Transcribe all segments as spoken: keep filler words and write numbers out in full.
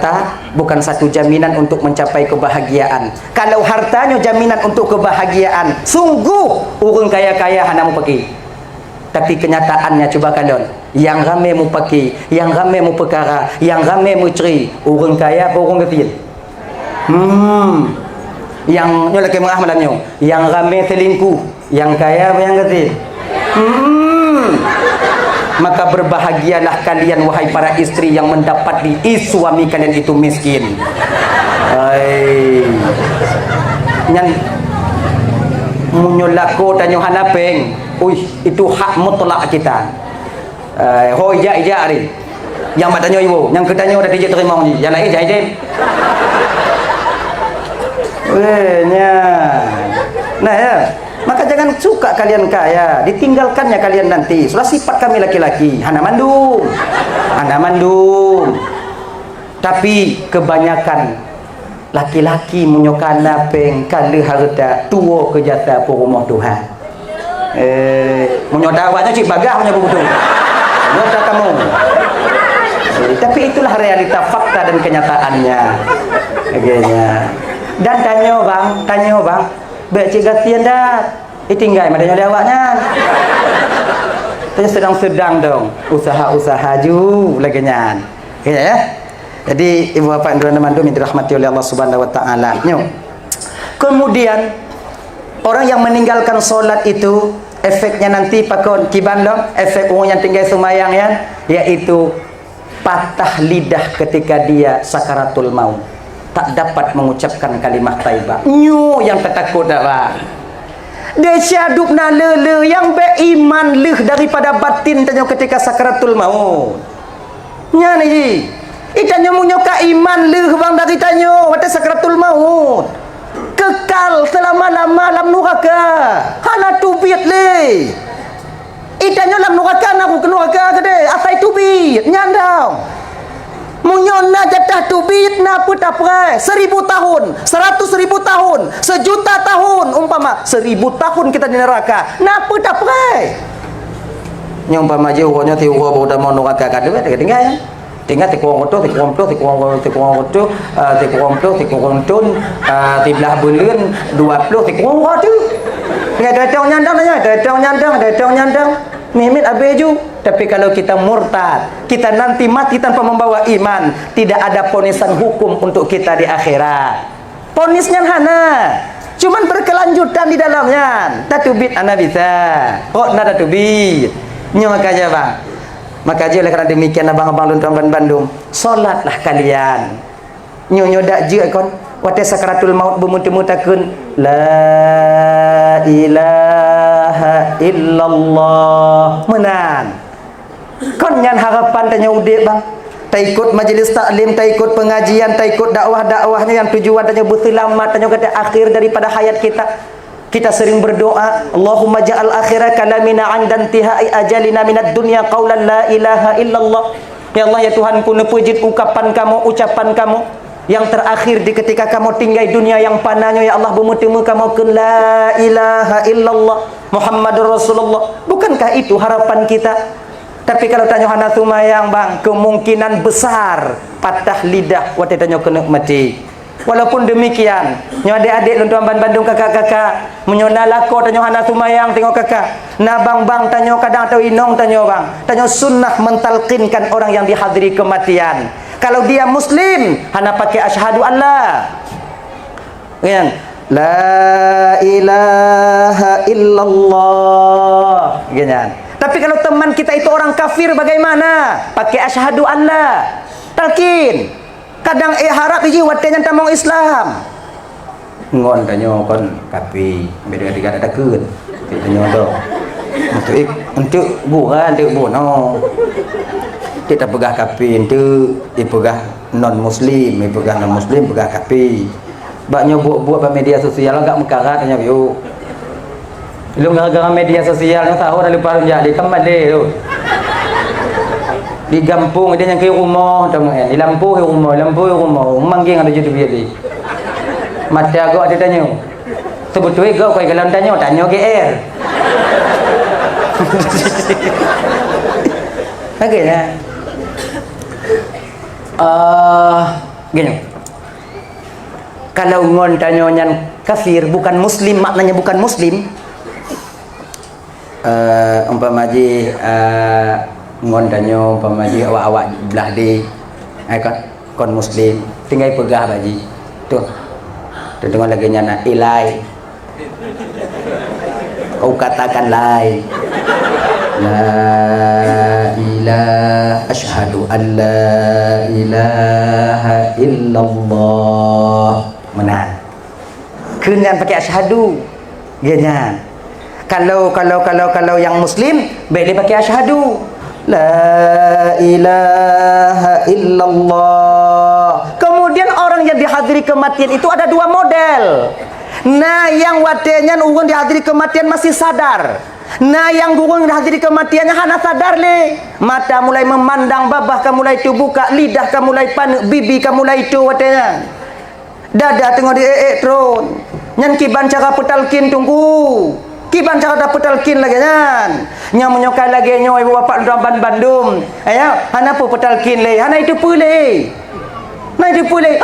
Harta bukan satu jaminan untuk mencapai kebahagiaan. Kalau harta nyoe jaminan untuk kebahagiaan, sungguh ureuëng kaya-kaya hana mupaki. Tapi kenyataannya cuba kalon, nyang ramé mupaki, nyang ramé mupeukara, nyang ramé meucre, ureuëng kaya apa ureuëng gasien? Hmm. Nyang nyoe lakée meuah malam nyoe, nyang ramé selingkuh, nyang kaya apa nyang gasien? Hmm. Maka berbahagialah kalian wahai para istri yang mendapati suami kalian itu miskin. Hai. Nyan meunyoe lakoe tanyoe hana péng, uih, itu hak mutlak kita. Eh, ho ijak-ijak hari. Nyang mat tanyoe ibu, nyang keu tanyoe dah dijak teurimong ji. Nyang laén jai deh. Weh, nyan. Nah, ya. Maka jangan suka kalian kaya, ditinggalkannya kalian nanti. Sudah sifat kami laki-laki, hana mandum. Hana mandum. Tapi kebanyakan laki-laki meunyoe kana péng ka lheueh hareuta tuwoe keu jasa peurumoh Tuhan. Eh, meunyoe dakwah nyoe cit bagah meunyoe begitu. Nyoe ka kamu. Eh, tapi itulah realita fakta dan kenyataannya. Oke, ya. Dan tanyoe bang, tanyoe bang, bék cit gasien dah. Eh, tinggai mada nyoe lé awak nyan. Tanyoe sedang-sedang dong usaha-usaha ju lagée nyan. Oke, ya. Jadi ibu bapak dan mandum yang dirahmati oleh Allah Subhanahu wa taala. Nyoe. Kemudian orang yang meninggalkan solat itu efeknya nanti pakon kiban lom, efek orang yang tinggai semayang ya, yaitu patah lidah ketika dia sakaratul maut. Tak dapat mengucapkan kalimah thaibah. Nyoe yang tatakot dah, Bang. Desya dub na le-le nyang bék iman lheueh daripada batin tanyoe ketika sakaratul maut. Nyan ji. Itanyoe meunyoe ka iman lheueh bang dari tanyoe watée sakratul maut. Kekal selama-lama lam nuraka. Hana teubiet lé. Itanyoe lam nuraka na keu nuraka keudeh asai teubiet. Nyan dong. Meunyoe na jatah teubiet na peue taprai, seribu tahun, seratus ribu tahun, sejuta tahun, umpama seribu tahun kita di neraka, na peue taprai. Nyoe umpama jih uroe nyoe siuroe baru tamong nuraka ka deuh, tinggai, ya. Tinggai sikureueng reutôh, sikureueng plôh, sikureueng, sikureueng reutôh, ah, sikureueng plôh, sikureueng thon, ah, siblaih buleuen, dua plôh, sikureueng uroe teuk. Tinggai datang nyandang nanya, datang nyandang, datang nyandang. Miet-miet habéh ju. Tapi kalau kita murtad, kita nanti mati tanpa membawa iman, tidak ada ponisan hukum untuk kita di akhirat. Ponis nyan hana. Cuman berkelanjutan di dalam nyan. Tateubiet hana bisa. Kok na tateubiet? Nyoe maka jih, bang. Maka jih oleh karena demikian abang-abang lôn tuan ban bandum, solatlah kalian. Nyoe nyoe dak jeuet kon. Watée sakaratul maut beumeuteumé takheun, "La ilaha illallah." Meunan. Kon nyan harapan tanyoe udeb, bang. Taikot majelis taklim, taikot pengajian, taikot dakwah-dakwah nyan nyang tujuan tanyoe beuseulamat, tanyoe kata akhir daripada hayat kita. Kita sering berdoa, "Allahumma ja'al akhira kalamina 'inda intihai ajalina minad dunya qaulan la ilaha illallah." Ya Allah, ya Tuhanku, neupeujeuet ukapan kamoe, ucapan kamoe yang terakhir di ketika kamoe tinggai dunia yang fana nyoe, ya Allah, beumeuteumé kamoe kheun la ilaha illallah Muhammadur Rasulullah. Bukankah itu harapan kita? Tapi kalau tanyoe hana seumayang, bang, kemungkinan besar patah lidah watée tanyoe keuneuk maté. Walaupun demikian, nyoe adek-adek lôn tuan ban bandum kakak-kakak, meunyoe na lakoe tanyoe hana seumayang, teungoh kakak, na bang-bang tanyoe kadang atau inong tanyoe bang, tanyoe sunnah mentalkinkan orang yang dihadiri kematian. Kalau dia muslim, hana pakai asyhadu alla. Kan? La ilaha illallah. Kan? Tapi kalau teman kita itu orang kafir bagaimana? Pakai asyhadu alla. Talkin. Kadang eh harab iji watée nyan tamong Islam. Ngon tanyoe kon kapi, beda tiga tak takut. Tanyoe tu. Untuk ik, untuk bukan untuk bunuh. Kita peugah kapi untuk dipeugah non muslim, dipeugah non muslim, peugah kapi. Bak nyoe buet-buet bak media sosial agak meukarat nyoe yuk. Lôn gara-gara media sosial nyoe sahô dah leupah lôn jak di Kemale tu. Di gampông dia nyang keu rumoh tu meu'en. Di lampôh rumoh, lampôh rumoh. Manggeng ada jeuet biet di. Mata agak ada tanyoe. Sebetul gak koi galon tanyoe, tanyoe G R. Oke ya. Ah, Gini. Kalau ngon tanyoe nyan kafir, bukan muslim, maknanya bukan muslim. Eh, umpama jih, eh, ngon tanyoe, umpama jih awak-awak blah di, eh, kon, kon muslim, tinggai peugah bak jih. Tuh. Tuh, deungon lagée nyan na, ilai. Kau katakan lain. La ilah, asyhadu an la ilaha illallah. Meunan. Kheun nyan pakai asyhadu. Geuh nyan. Kalau, kalau, kalau, kalau yang muslim, bèk lé pakai asyhadu. La ilaha illallah. Kemudian orang yang dihadiri kematian itu ada dua model. Na nyang watée nyan ureuëng dihadiri kematian masih sadar. Na nyang ureuëng dihadiri kematian nyan hana sadar lé. Mata mulai memandang, babah ka mulai teubuka, lidah ka mulai paneuk, bibi ka mulai toe watée nyan. Dada teungoh di-ék-ék tron. Nyan kiban cara peutalkin, Teungku. Kiban cara tapeutalkin lagée nyan. Nyang meunyoe ka lagée nyoe, ibu bapak lôn tuan ban bandum. Ayo, hana peue peutalkin lé, hana iteupeue lé. Hana iteupeue lé.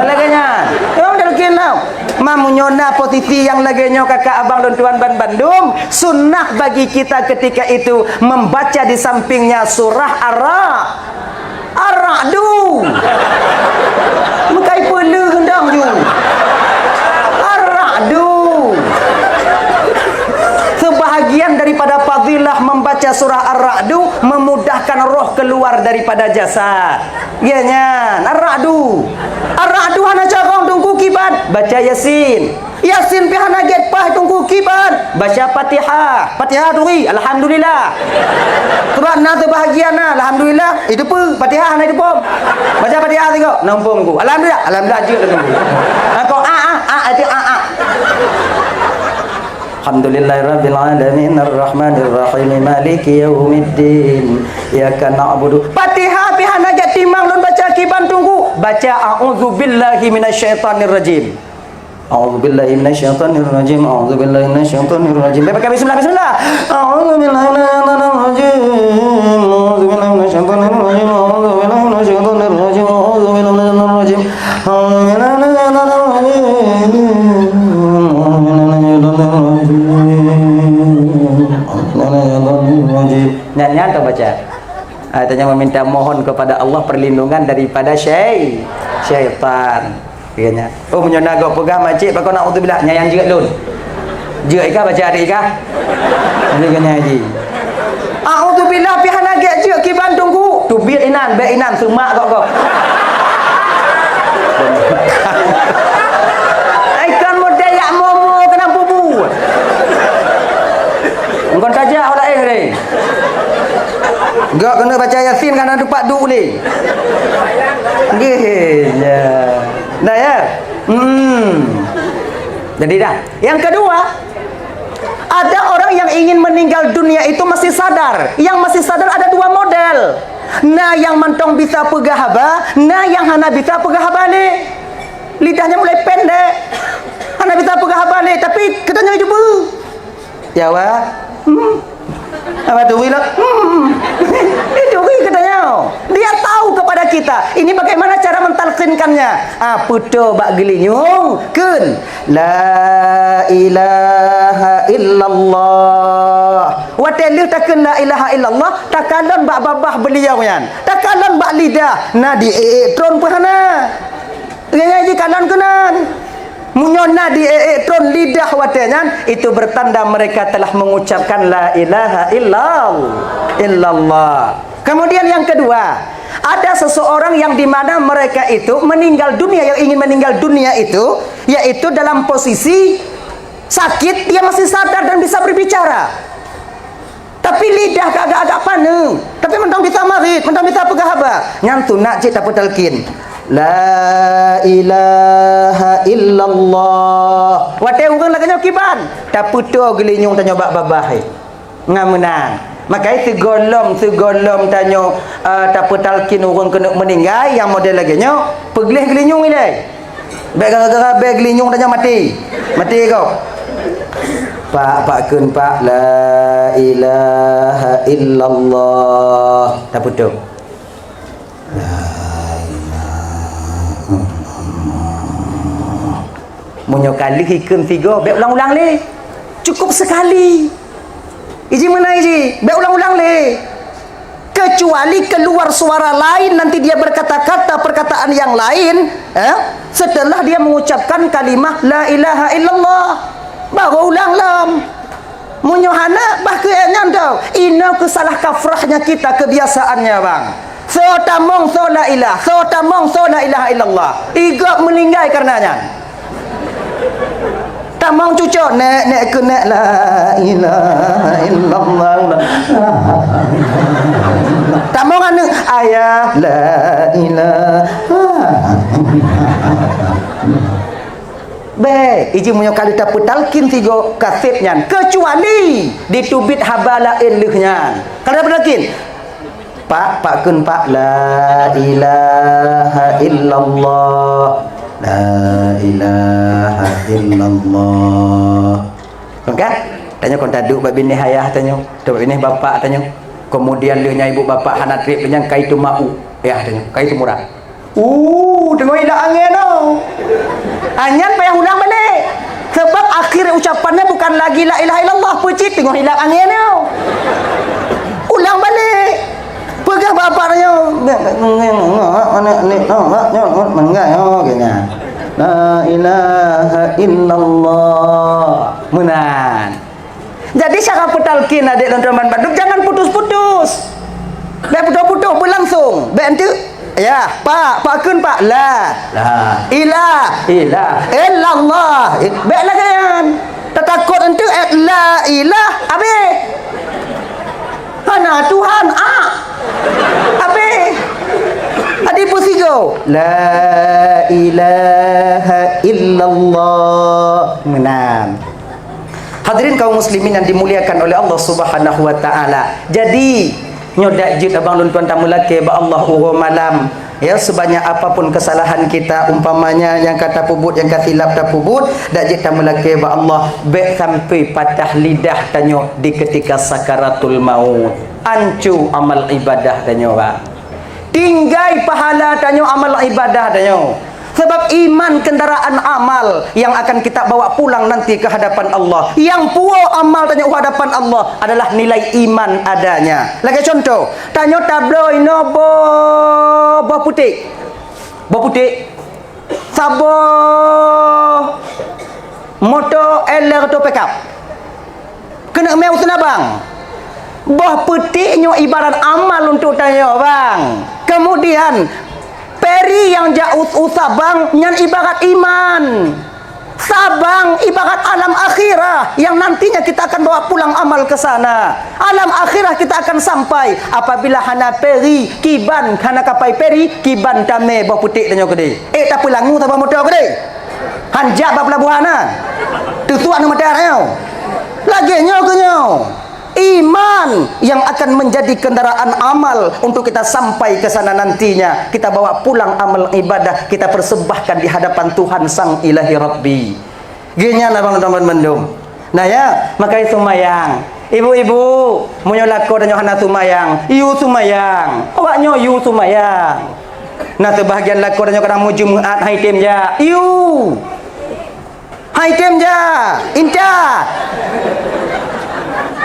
Lagée nyan. Nyang talkin lah. Ma meunyoe na posisi nyang lagée nyoe, kakak abang lôn tuan ban bandum, sunnah bagi kita ketika itu membaca di sampingnya surah Ar-Ra-, Ar-Ra'du. Meukai peuleuh dong ju. Ar-Ra'du. Sebahagian daripada fadilah membaca surah Ar-Ra'du memudahkan roh keluar daripada jasad. Geuh nyan, Ar-Ra'du. Ar-Ra'du hana carông, Teungku, kiban, baca Yasin. Yasin pih hana gét paih, Teungku, kiban, baca Fatihah. Fatihah turi, alhamdulillah. Sebab na teubahagia na, alhamdulillah, iteupeue, Fatihah hana iteupom. Baca Fatihah sigoe, na muphom, Teungku. Alhamdulillah, alhamdulillah jeuet lé, Teungku. Ha, kok a, a, a, itu a, a. Alhamdulillahirabbil alamin, arrahmanirrahim, maliki yaumiddin. Iyyaka na'budu. Fatihah pih hana gét timang lôn baca kiban, Teungku. Baca a'udzubillahi minasyaitonirrajim. A'udzubillahi minasyaitonirrajim. A'udzubillahi minasyaitonirrajim. Bèk pakai bismillah, bismillah. A'udzubillahi minasyaitonirrajim. A'udzubillahi minasyaitonirrajim. A'udzubillahi minasyaitonirrajim. A'udzubillahi minasyaitonirrajim. A'udzubillahi minasyaitonirrajim. A'udzubillahi minasyaitonirrajim. Nyan, nyan tabaca. Ah, tanya meminta mohon kepada Allah perlindungan daripada syai-, syaitan. Katanya, "Oh, meunyoe na gob peugah, makcik, pakon naudzubillah, nyan nyang jeuet lôn." Jeuet ikah baca adik ikah. Jadi kena haji. A'udzubillah pih hana gét jeuet kiban, Teungku. Teubiet inan, bèk inan, seumak gob-gob. Ai kan model yak momo keunan bubu. Engkon tajak ulah eh deh. Gak kena baca Yasin kan ada tempat duduk ni. Gih, ya. Nah ya. Hmm. Jadi dah. Yang kedua, ada orang yang ingin meninggal dunia itu masih sadar. Yang masih sadar ada dua model. Na yang mantong bisa peugah haba, na yang hana bisa peugah haba lé. Lidahnya mulai pendek. Hana bisa peugah haba lé, tapi katanya cuba. Ya, wah. Hmm. Apa tu, Wila? Hmm. Itu, Wi, katanya. Dia tahu kepada kita. Ini bagaimana cara mentalkinkannya. Ah, puto bak geulinyueng, kheun, "La ilaha illallah." Watée lheueh takheun la ilaha illallah, takalon bak babah beliau nyan. Takalon bak lidah, na di ék-ék tron peuhana. Nyan jikalon keunan. Meunyoe na di ék-ék tron lidah watée nyan, itu bertanda mereka telah mengucapkan la ilaha illal-, illallah. Kemudian yang kedua, ada seseorang yang di mana mereka itu meninggal dunia, yang ingin meninggal dunia itu, yaitu dalam posisi sakit, dia masih sadar dan bisa berbicara. Tapi lidah ka agak-agak paneuk. Tapi mantong bisa marit, mantong bisa peugah haba. Nyan sunat cit tapeutalkin. La ilaha illallah. Watée ureuëng lagée nyoe kiban, tapeutoe geulinyueng tanyoe bak babah hai. Ngon meunan. Makai sigohlom, sigohlom tanyoe, eh, tapeutalkin ureuëng keuneuk meuninggai nyang model lagée nyoe, peugleh geulinyueng ilée. Bék gara-gara bék geulinyueng tanyoe maté. Maté kau. Pak, pak kheun, Pak, la ilaha illallah. Tapeutoe. La ilaha Meunyoe ka lheueh ikheun sigoe, bèk ulang-ulang lé. Cukup sekali. Iji meunan iji, bèk ulang-ulang lé. Kecuali keluar suara lain, nanti dia berkata-kata perkataan yang lain, eh, setelah dia mengucapkan kalimah la ilaha illallah. Baru ulang lom. Meunyoe hana, bah keu nyan tau. Inoe keuh salah kafrahnya kita, kebiasaannya, bang. Soe tamong, soe la ilah, soe tamong, soe la ilaha illallah. Igob meuninggai kareuna nyan. Tamong cucok, nek, nek keuh nek la ilaha illallah. Tamong aneuk, ayah, la ilaha. Bèk, iji meunyoe ka lheueh tapeutalkin sigoe kaseb nyan, keucuali diteubiet haba laén lheueh nyan. Ka lheueh tapeutalkin, Pak, Pak kheun, Pak, la ilaha illallah, la ilaha illallah. Kon ka? Tanyoe kon taduek bak binéh ayah tanyoe, taduek bak binéh bapak tanyoe. Kemudian lheueh nyan ibu bapak hana trép, lheueh nyan ka iteuma'u ayah tanyoe, ka iteumeurah. Uh, teungoh ilak angén nyoe. Ah, nyan payah ulang balek. Sebab akhir ucapannya bukan lagi la ilaha illallah, peucit teungoh ilak angén nyoe. Ulang balek. Peugah bak bapak nyoe, la ilaha illallah. Meunan. Jadi, cara peutalkin adék lôn teman bandum, jangan putus-putus. Bèk putus-putus, beulangsong. Bèk enteuk, ya, Pak, Pak kheun, Pak. La. La. Ilah. Ilah. Illallah. Bèk lagèe nyan. Tatakot enteuk, eh, la ilah, habéh. Hana Tuhan, ah. Habéh. Adi peusigoe. La ilaha illallah. Meunan. Hadirin kaum muslimin yang dimuliakan oleh Allah Subhanahu wa taala. Jadi, nyoe dak jeuet abang lôn tuan tameulakèe bak Allah uroe malam. Ya, sebanyak apapun kesalahan kita, umpamanya nyang ka tapeubuet, nyang ka silap tapeubuet, dak jeuet tameulakèe bak Allah, bèk sampai patah lidah tanyoe di ketika sakaratul maut. Anco amal ibadah tanyoe, bang. Tinggai pahala tanyoe, amal ibadah tanyoe. Sebab iman kendaraan amal yang akan kita bawa pulang nanti ke hadapan Allah. Nyang puwoe amal tanyoe u hadapan Allah adalah nilai iman adanya. Lagèe contoh, tanyoe tabloe inoe boh, boh putéh. Boh putéh. Saboh moto L R atau pickup. Keuneuk mé u seunabang. Boh putéh nyoe ibarat amal untuk tanyoe, bang. Kemudian, peri nyang jak u, u sabang nyan ibarat iman. Sabang ibarat alam akhirah yang nantinya kita akan bawa pulang amal ke sana. Alam akhirah kita akan sampai apabila hana peri, kiban hana kapai peri, kiban tamé boh putéh tanyoe keudéh. Eh, tapeulangu saboh moto keudéh. Hanjak bak pelabuhan na. Teusuak aneuk mata nyoe. Lagèe nyoe keuh nyoe. Iman yang akan menjadi kendaraan amal untuk kita sampai ke sana nantinya. Kita bawa pulang amal ibadah, kita persembahkan di hadapan Tuhan Sang Ilahi Rabbi. Geuhnyan abang teman bandum. Nah ya, makai seumayang. Ibu-ibu, meunyoe lakoe tanyoe hana seumayang, yue seumayang. Awaknyoe yue seumayang. Na seubahagian lakoe tanyoe kadang meujeumeut hai tem jak. Yue. Hai tem jak. Intat.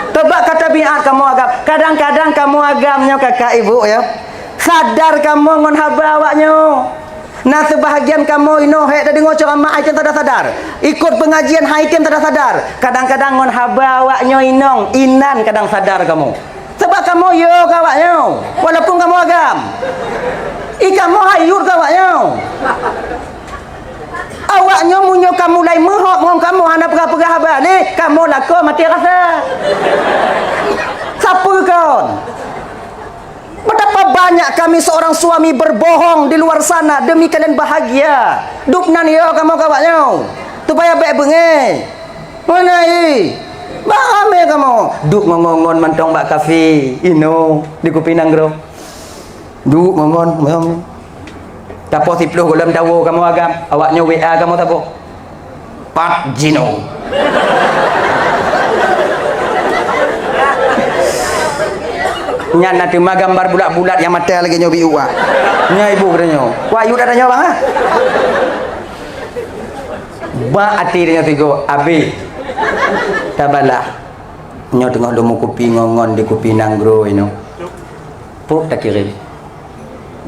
Teuba ka tabiat kamoe agam. Kadang-kadang kamoe agam nyoe kakak ibu ya. Sadar kamoe ngon haba awaknyoe. Na seubahagian kamoe inoe hék tadeungoe ceuramah hai tem tada sadar. Ikot peungajian hai tem tada sadar. Kadang-kadang ngon haba awaknyoe inong, inan kadang sadar kamoe. Sebab kamoe yue keu awaknyoe, walaupun kamoe agam. I kamoe hayut keu awaknyoe. Awaknyoe meunyoe ka mulai meuhop ngon kamoe hana peugah-peugah haba lé, kamoe lakoe maté rasa. Sapeue kon? Betapa banyak kami seorang suami berbohong di luar sana demi kalian bahagia. Dub nan yo kamoe keu awaknyoe, supaya bèk beungéh. Meunan i, bak ramé kamoe. Duek ngon-ngon mantong bak kafe, inoe di Kupi Nanggroe. Duek ngon-ngon, mantong. Tapoh siplôh gohlom tawoe kamoe agam, awaknyoe W A kamoe saboh. Pat jinoe. Nyan na teuma gambar bulat-bulat nyang mata lagèe nyoe biuk, ah. Nyan ibu geutanyoe. Wah, yue dak tanyoe, bang, ah. Bak até tanyoe sigoe, abéh. Tabalah. Nyoe teungoh lôn meukupi ngon-ngon di kupi nanggroe inoe. Pok takirém.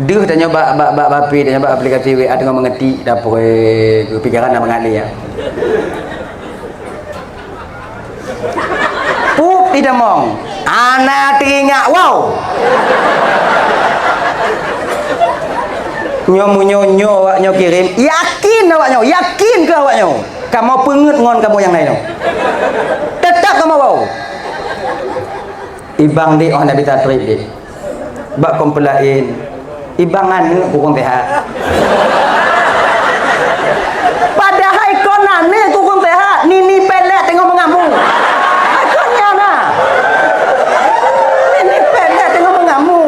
Deuh tanyoe bak, bak, bak, bak api, tanyoe bak aplikasi W A teungoh meungetik, dapur, eh, pikiran na mengalir, ya. Pup itamong, hana teuingat, wow! Nyoe meunyoe nyoe awak nyoe kirém, yakin awak nyoe, yakin keu awak nyoe. Kamoe peungeuet ngon kamoe nyang laén nyoe. Teutap kamoe wow. Ibang di oh Nabi Tatrib di. Bak kompelain, ibang aneuk kurang sehat. Padahai kon aneuk kurang sehat, nini pelek teungoh meungamu. Kon nyan na. Nini pelek teungoh meungamu.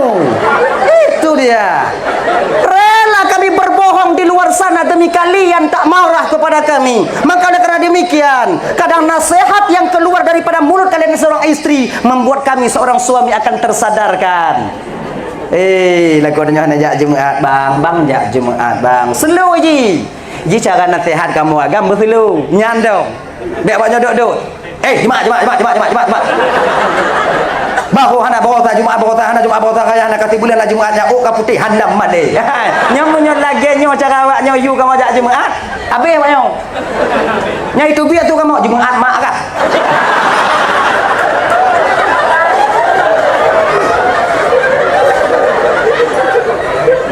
Itu dia. Rela kami berbohong di luar sana demi kalian tak marah kepada kami. Maka oleh karena demikian, kadang nasihat yang keluar daripada mulut kalian seorang istri membuat kami seorang suami akan tersadarkan. Eh, lakoe nyoe hana jak Jumaat, bang. Bang jak Jumaat, bang. Slow ji. Ji cara nasihat kamoe agam beuslow. Nyan dong. Bèk awak nyoe dok-dok. Eh, Jumaat, Jumaat, Jumaat. Baroe hana baroesa, Jumaat baroesa hana, Jumaat baroesa raya hana, ka sibuleuen na Jumaat nyan, ôk ka putéh, handam malèe. Nyoe meunyoe lagèe nyoe cara awak nyoe yue kamoe jak Jumaat. Abéh awak nyoe. Nyang itu biet tu kamoe, Jumaat mak kah?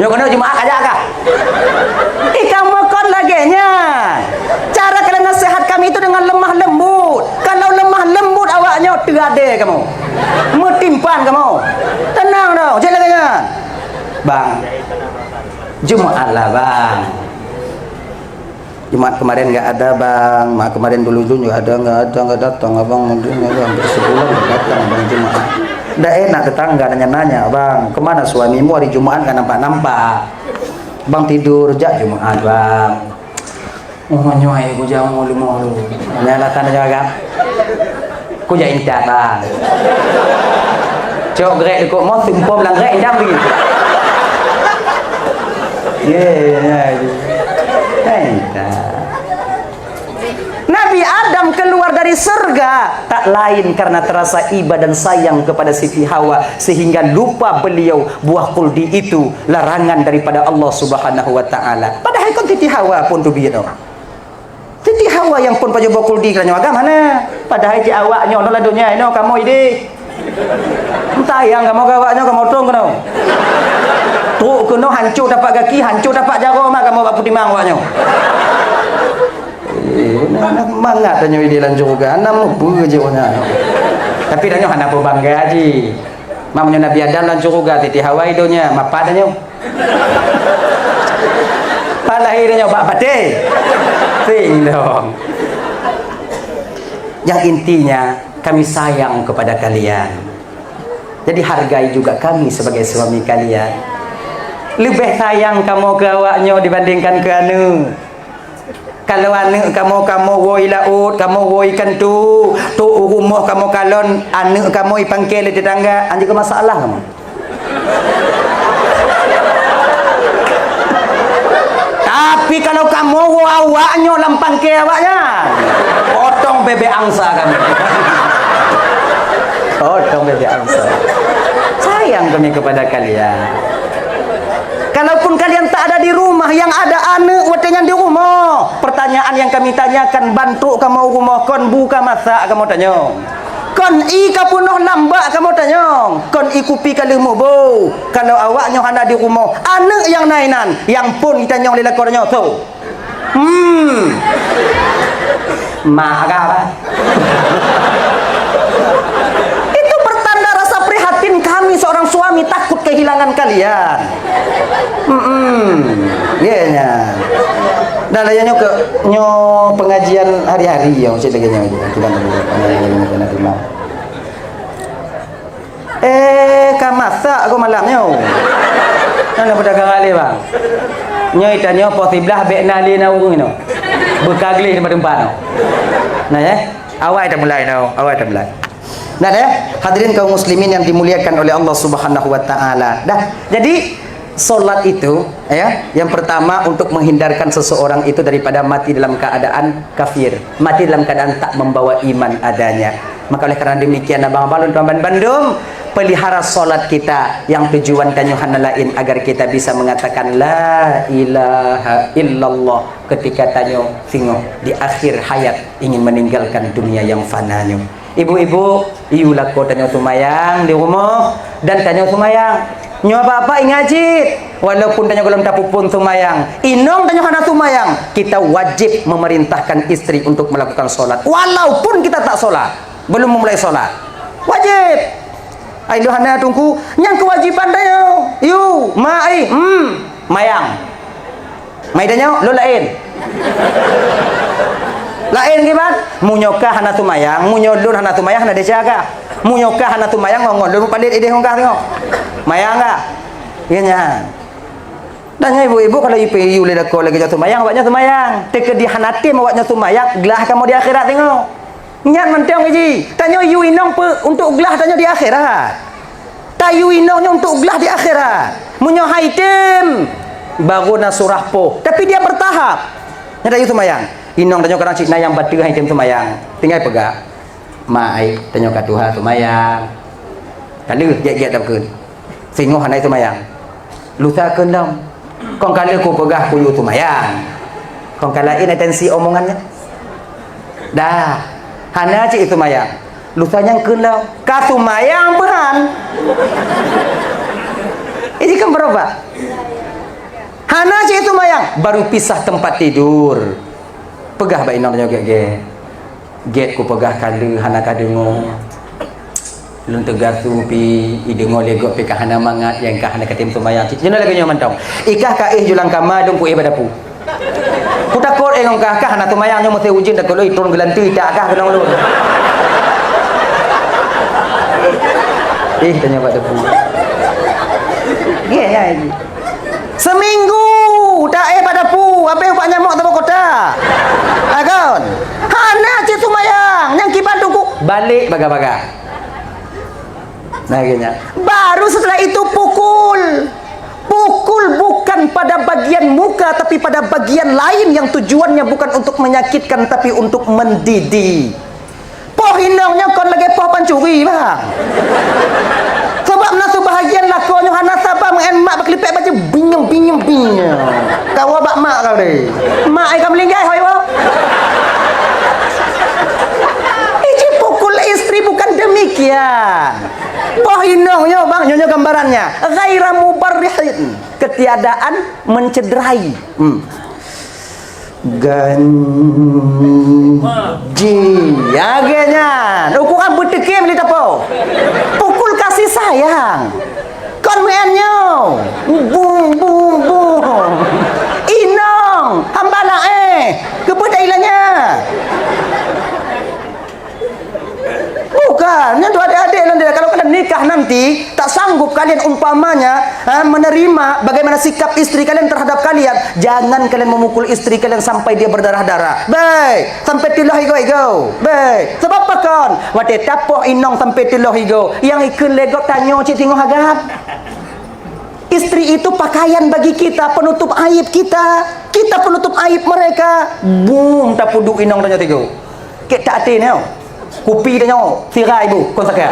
Nyoe keunoe Jumaat aja kah? Ih, kamoe kon lagèe nyan. Cara kalian nasihat kami itu dengan lemah lembut. Kalau lemah lembut awak nyoe teuadé kamoe. Meutimpan kamoe. Tenang dong, jeuet lagèe nyan. Bang, Jumaat lah, Bang. Jumaat kemarin nggak ada, Bang. Mak kemarin dulu juga ada, nggak ada, nggak datang, Abang. Mungkin hampir sebulan nggak datang, Bang, Jumaat. Ndak enak tetangga nanya-nanya, Bang, kemana suamimu hari Jumaat nggak nampak-nampak? Bang tidur, jak Jumaat, Bang. Oh, nyoe ku jamu leumo lu. Nyan alasan nyoe, Bang. Ku jak intat, Bang. Cok grek dekat moh, tumpom lam grek, intat lagi. Ye, ya, ya. Intat. Nabi Adam keluar dari surga tak lain karena terasa iba dan sayang kepada Siti Hawa, sehingga lupa beliau buah khuldi itu larangan daripada Allah Subhanahu wa Taala. Padahai kon Siti Hawa pun teubiet nyoe. Siti Hawa nyang pun pajoh buah khuldi keu tanyoe agam hana. Padahai cit awak nyoe nyoe lam donya inoe kamoe idéh. Sayang kamoe keu awak nyoe, kamoe trong keunoe. Trok keunoe hanco tapak gaki, hanco tapak jaroe mak kamoe bak peutimang awak nyoe. Eh, na, na mangat tanyoe idéh lam syeuruga, hana meupeue jih awak nyan. Tapi tanyoe hana peubangga jih. Mak meunyoe Nabi Adam lam syeuruga, Siti Hawa i donya, mapa tanyoe? Pat lahé tanyoe bak paté? Sing dong. Yang intinya, kami sayang kepada kalian. Jadi hargai juga kami sebagai suami kalian. Leubeh sayang kamoe keu awak nyoe dibandingkan keu aneuk. Kalau aneuk kamoe, kamoe woe i laôt, kamoe woe i kanto, trok u rumoh kamoe kalon, aneuk kamoe ipangke lé tetangga, anjeuet keu masalah kamoe. Tapi kalau kamoe woe awak nyoe lam pangke awak nyan, potong bebek angsa kamoe. Potong bebek angsa. Sayang kami kepada kalian. Kalaupun kalian tak ada di rumah, yang ada aneuk watèe nyan di rumoh, pertanyaan yang kami tanyakan, ban trok kamoe u rumoh, kon bu ka masak kamoe tanyong. Kon ie ka peunoh lam bak kamoe tanyong. Kon ie kupi ka lheueh muboh. Kalau awak nyoe hana di rumoh, aneuk nyang na inan, nyang phôn jitanyong lé lakoe nyoe, soe? Hmm. Mak agak apa? Itu pertanda rasa prihatin kami seorang suami takut kehilangan kalian. Hmm. Ye nya. Dah lah nyoe ke nyoe pengajian hari-hari ya, cit lagi nyoe. Kita nak terima. Eh, ka masak keu malam nyoe. Nyoe na peudagang alèh, bang. Nyoe itanyoe poh siblaih bèk na lé na ureueng nyoe. Beuka gleh teumpat-teumpat nyoe. Nah, ya. Awai tamulai nyoe, awai tamulai. Nah, deh, hadirin kaum muslimin yang dimuliakan oleh Allah Subhanahu wa taala. Dah, jadi salat itu, ya, yang pertama untuk menghindarkan seseorang itu daripada mati dalam keadaan kafir, mati dalam keadaan tak membawa iman adanya. Maka oleh karena demikian, abang-abang lôn tuan bandum, pelihara salat kita yang tujuan tanyoe hana lain agar kita bisa mengatakan la ilaha illallah ketika tanyoe singoh di akhir hayat ingin meninggalkan dunia yang fana nyoe. Ibu-ibu, iyue lakoe tanyoe seumayang di rumoh dan tanyoe seumayang. Nyoe bapak ingat cit, walaupun tanyoe gohlom tapeuphon seumayang, inong tanyoe hana seumayang, kita wajib memerintahkan istri untuk melakukan salat walaupun kita tak salat, belum memulai salat. Wajib. Ai lôn hana teungku, nyang keuwajiban tanyoe. Yu, ma ai, hmm, mayang. Mai tanyoe, lôn laén. Laén kiban? Meunyoe kah hana seumayang, meunyoe lôn hana seumayang, hana desya kah? Meunyoe kah hana seumayang, ngon lôn palét idéh ngon kah singoh. Mayang kah? Iya nyan. Dan nyan ibu-ibu kalau ipeu iyue lé lakoe lagée nyoe seumayang, awaknyan seumayang. Teukeudi hana tem awaknyan seumayang, glah kamoe di akhirat singoh. Nyan mantong ji. Tanyoe yue inong peu untuk glah tanyoe di akhirat. Tayue inong nyoe untuk glah di akhirat. Meunyoe hai tem, baru na surah poh. Tapi dia bertahap. Nyan tayue seumayang. Inong tanyoe kadang cit na nyang bateue hai tem seumayang. Tinggai peugah, "Ma ai, tanyoe ka tuha seumayang." Ka lheueh gét-gét dak kheun. Singoh hana seumayang. Lusa kheun lom. Kon ka lheueh kupeugah kuyue seumayang. Kon ka laén atensi omongan nyan. Dah, hana cit seumayang. Lusa nyang kheun lom. Ka seumayang peuhan. Ini kan berubah. Hana cit seumayang, baru pisah tempat tidur. Peugah bak inong tanyoe gét-gét. Gét kupeugah ka lheueh hana ka deungoe. Lôn teugasu pi, ideungoe lé gob pi ka hana mangat, nyang ka hana ka tem seumayang. Cit, jinoe lagée nyoe mantong. Ikah ka éh ju lam kama, lôn ku éh bak dapu. Kutakot éh ngon kah, kah hana seumayang nyoe meusé ujeuen takot lôn itron geulanteue itak kah keunong lôn. Éh, tanyoe bak dapu. Gét nyan. Seminggu taéh bak dapu, habéh ubat nyamok saboh kota. Ha kon. Hana cit seumayang, nyang kiban teungku balek baga-baga. Nah, akhirnya. Baru setelah itu pukul. Pukul bukan pada bagian muka, tapi pada bagian lain yang tujuannya bukan untuk menyakitkan, tapi untuk mendidik. Poh inong nyoe kon lagée poh pancuri, bah. Sabab na seubahagian lakoe nyoe hana saba meu'en mak bak klipek bajée binyong, binyong, binyong. Kawa bak mak kau deh. Mak ai ka meulinggai hoi wo. Iji pukul istri bukan demikian. Poh inong nyoe, bang, nyoe, nyoe gambarannya. Ghaira mubarrihin. Ketiadaan mencederai. Hmm. Ganji. Ya, gét nyan. Ukuran beuteukem li tapo. Pukul kasih sayang. Kon meu'en nyoe. Bung, bung, bung. Inong, hamba laén. Keupeue dak ilanya? Bukan, nyan tu adik-adik nanti. Kalau kalian nikah nanti, tak sanggup kalian umpamanya, ha, menerima bagaimana sikap istri kalian terhadap kalian, jangan kalian memukul istri kalian sampai dia berdarah-darah. Baik, sampai tiloh igo-igo. Baik, sebab apa kon? Watée tapoh inong sampai tiloh igo, yang ikheun lé gob tanyoe cit singoh agam. Istri itu pakaian bagi kita, penutup aib kita. Kita penutup aib mereka. Bum, tapeuduek inong tanyoe tigo. Kek tak até nyoe. Kupi tanyoe, sira ibu, kon sakét.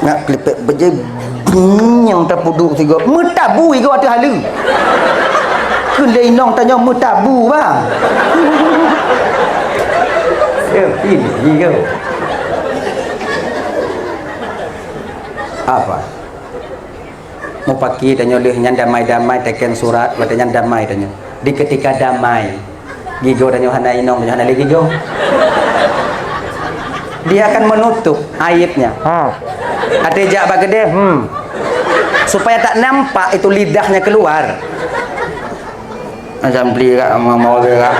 Nak klipek beje, bum, nyang tapeuduek tigo. Meutabu igo ateueh haleue. Keu lé inong tanyoe meutabu, bang. Eh, ini, ini. Apa? Mupaki tanyoe lheueh nyan damai-damai, teken surat, watée nyan damai tanyoe. Di ketika damai, gigo tanyoe hana inong, tanyoe hana lé gigo. Dia akan menutup aibnya. Ha. Até jak bak keudè, hmm. Supaya tak nampak itu lidahnya keluar. Macam beli kat sama mau dia kat.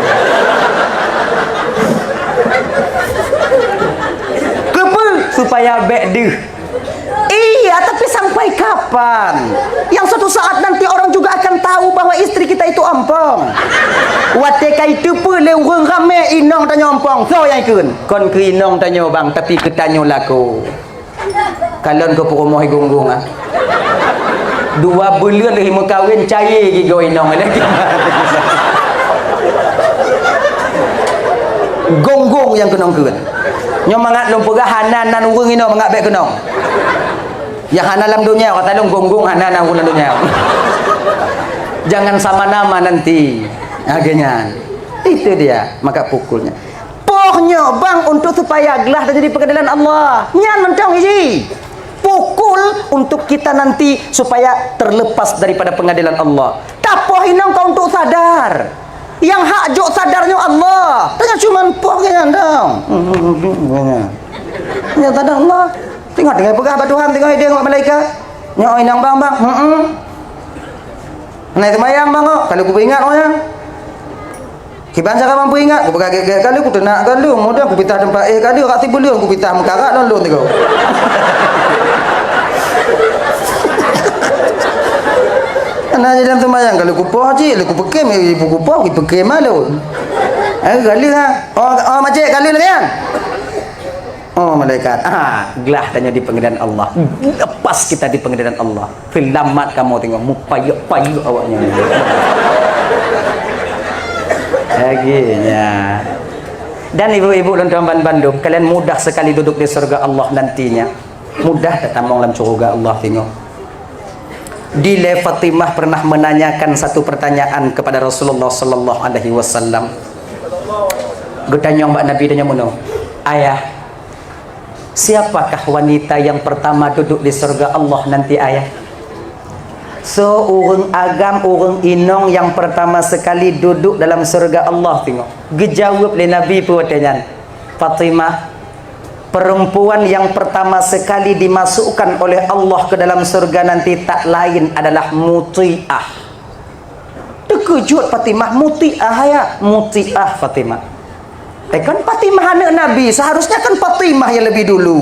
Keupeue? Supaya bék deuh. Iya, tapi Sampai kapan? Yang suatu saat nanti orang juga akan tahu bahwa istri kita itu ompong. Watée ka iteupeue lé ureuëng ramé inong tanyoe ompong, soe nyang ikheun? Kon keu inong tanyoe bang, tapi keu tanyoe lakoe. Kalon keu peurumoh i Gung-Gung ah. Dua buleuen lheueh meukawen cayée gigoe inong lagi. Gung-Gung nyang keunong kheun. Nyoe mangat lôn peugah hana nan ureuëng inoe mangat bék keunong. Nyang hana lam donya, kata lôn Gung-Gung hana nan ureuëng lam donya. Jangan sama nama nanti. Lagée nyan. Itu dia, maka pukulnya. Poh nyoe bang untuk supaya glah teujadi pengadilan Allah. Nyan mantong iji. Pukul untuk kita nanti supaya terlepas daripada pengadilan Allah. Tapoh inong kau untuk sadar. Yang hak jok sadar nyoe Allah. Tanya cuman poh ke nyan dong. Yang sadar Allah. Tengok, tengok peugah bak Tuhan, tengok idéh ngon malaikat. Nyoe inong bang, bang. Heeh. Nah, itu mayang bang kok. Kalau ku ingat orang. Kiban cara meupeungingat, kupeugah gét-gét kali, kuteunak kali, kemudian kupitah teumpat éh kali, rak sibuleuen kupitah meukarat lôn-lôn tiga. Hana jadi dalam seumayang, kali kupoh cit, lé kupeukem, ibu kupoh, kupeukem lôn. Eh, kali ha. Oh, oh, macet kali lagi kan? Oh, malaikat. Ah, glah tanya di pengadilan Allah. Lepas kita di pengadilan Allah. Seulamat kamoe tengok mupayek-payek awaknyan. Lagée nyan. Dan ibu-ibu lôn tuan ban bandum, kalian mudah sekali duduk di surga Allah nantinya. Mudah tatamong lam syurga Allah tengok. Dilée Fatimah pernah menanyakan satu pertanyaan kepada Rasulullah sallallahu alaihi wasallam. Geutanyong bak Nabi tanya meunoe, "Ayah, siapakah wanita yang pertama duduk di surga Allah nanti, Ayah?" So ureuëng agam, ureuëng inong yang pertama sekali duduk dalam surga Allah tengok. Geujaweueb lé Nabi peue watée nyan, "Fatimah, perempuan yang pertama sekali dimasukkan oleh Allah ke dalam surga nanti tak lain adalah Mutiah." Teukeujot Fatimah, Mutiah ya, Mutiah Fatimah. Eh kan Fatimah aneuk Nabi, seharusnya kan Fatimah yang lebih dulu.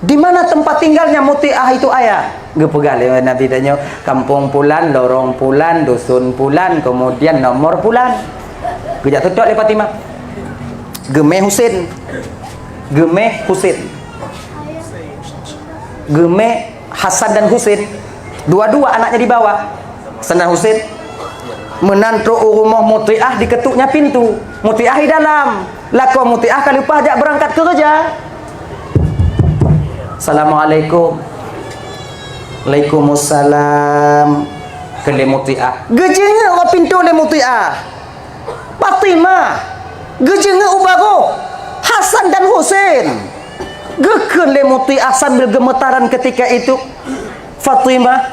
Di mana tempat tinggalnya Mutiah itu, Ayah? Geupeugah lé Nabi tanyoe, kampung pulan, lorong pulan, dusun pulan, kemudian nomor pulan. Geujak tutok lé Fatimah. Geumé Husin. Geumé Husin. Geumé Hasan dan Husin. Dua-dua anaknya dibawa. Hasan dan Husin. Meunan trok u rumoh Mutiah diketuknya pintu. Mutiah di dalam. Lakoe Mutiah ka leupah jak beurangkat keureuja. "Assalamualaikum." "Waalaikumsalam." Kheun lé Mutiah. Geujeungeuk bak pintoe lé Mutiah. Fatimah. Geujeungeuk u barôh Hasan dan Husin. Geukheun lé Mutiah sambil geumeuteran ketika itu. Fatimah,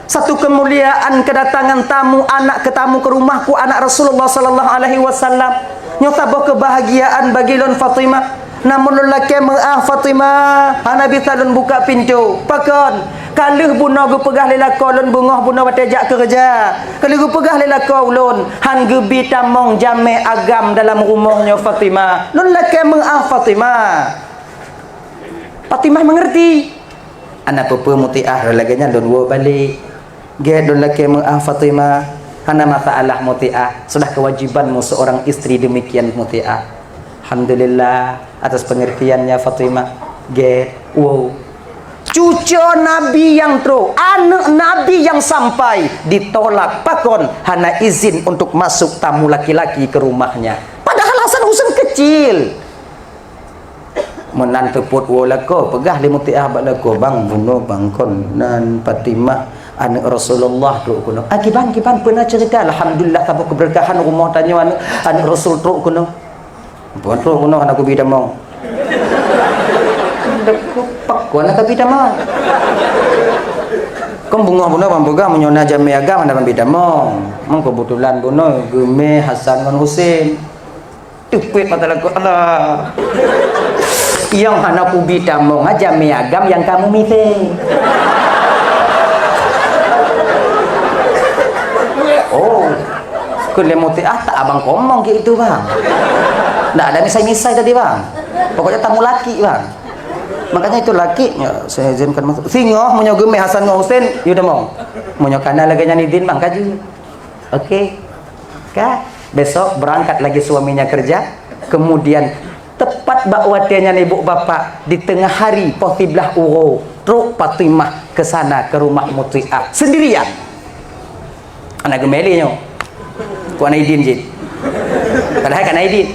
satu kemuliaan kedatangan tamu anak ke tamu ke rumahku, anak Rasulullah sallallahu alaihi wasallam. Nyoe saboh kebahagiaan bagi lôn Fatimah. Namun lôn lakée meu'ah Fatimah, hana bisa lôn buka pintoe. Pakon? Ka lheueh bunoe geupeugah lé lakoe lôn beungoh bunoe watée jak keureuja. Ka lheueh geupeugah lé lakoe ulôn, han geubi tamong jamé agam dalam rumoh nyoe Fatimah. Lôn lakée meu'ah Fatimah. Fatimah mengerti. Hana peue-peue Mutiah, lagée nyan lôn woe balek. Gét lôn lakée meu'ah Fatimah. Hana masalah Mutiah, sudah kewajibanmu seorang istri demikian Mutiah. Alhamdulillah atas pengertiannya Fatimah. Gét, woe. Cuco Nabi nyang trok, aneuk Nabi nyang sampai ditolak pakon hana izin untuk masuk tamu laki-laki ke rumahnya. Padahal Hasan Husin kecil. Meunan teupot woe lakoe, peugah lé Mutiah bak lakoe, "Bang, bunoe bang kon nan Fatimah aneuk Rasulullah trok keunoe." "Ah, kiban, kiban, peue na ceurita?" "Alhamdulillah, saboh keubeureukatan rumoh tanyoe aneuk, aneuk Rasul trok keunoe." "Bunoe trok keunoe hana kubi tamong." "Pakon hana kabi tamong?" "Kon beungoh bunoe bang peugah meunyoe na jamé agam hana ban bi tamong. Meukeubeutulan bunoe geumé Hasan ngon Husin." Teupet mata lakoe, "Allah. Nyang hana kubi tamong aja mie agam nyang kamoe miseue." Oh. Keu lé Mutiah, tak abang komong keu itu, bang. Ndak ada misai-misai tadi, bang. Pokoknya tamu laki, bang. Makanya itu laki, ya, saya izinkan masuk. Singoh meunyoe geumeh Hasan ngon Husen, yue tamong. Meunyoe kana lagèe nyan idin, bang, ka jeuet. Oke. Ka? Besok berangkat lagi suaminya kerja. Kemudian, tepat bak watèe nyan ibu bapak, di tengah hari, poh siblaih uroe, trok Fatimah ke sana, ke rumah Mutiah. Sendirian. Hana geumeh lé nyoe. Kok na idin jih. Padahai ka na idin.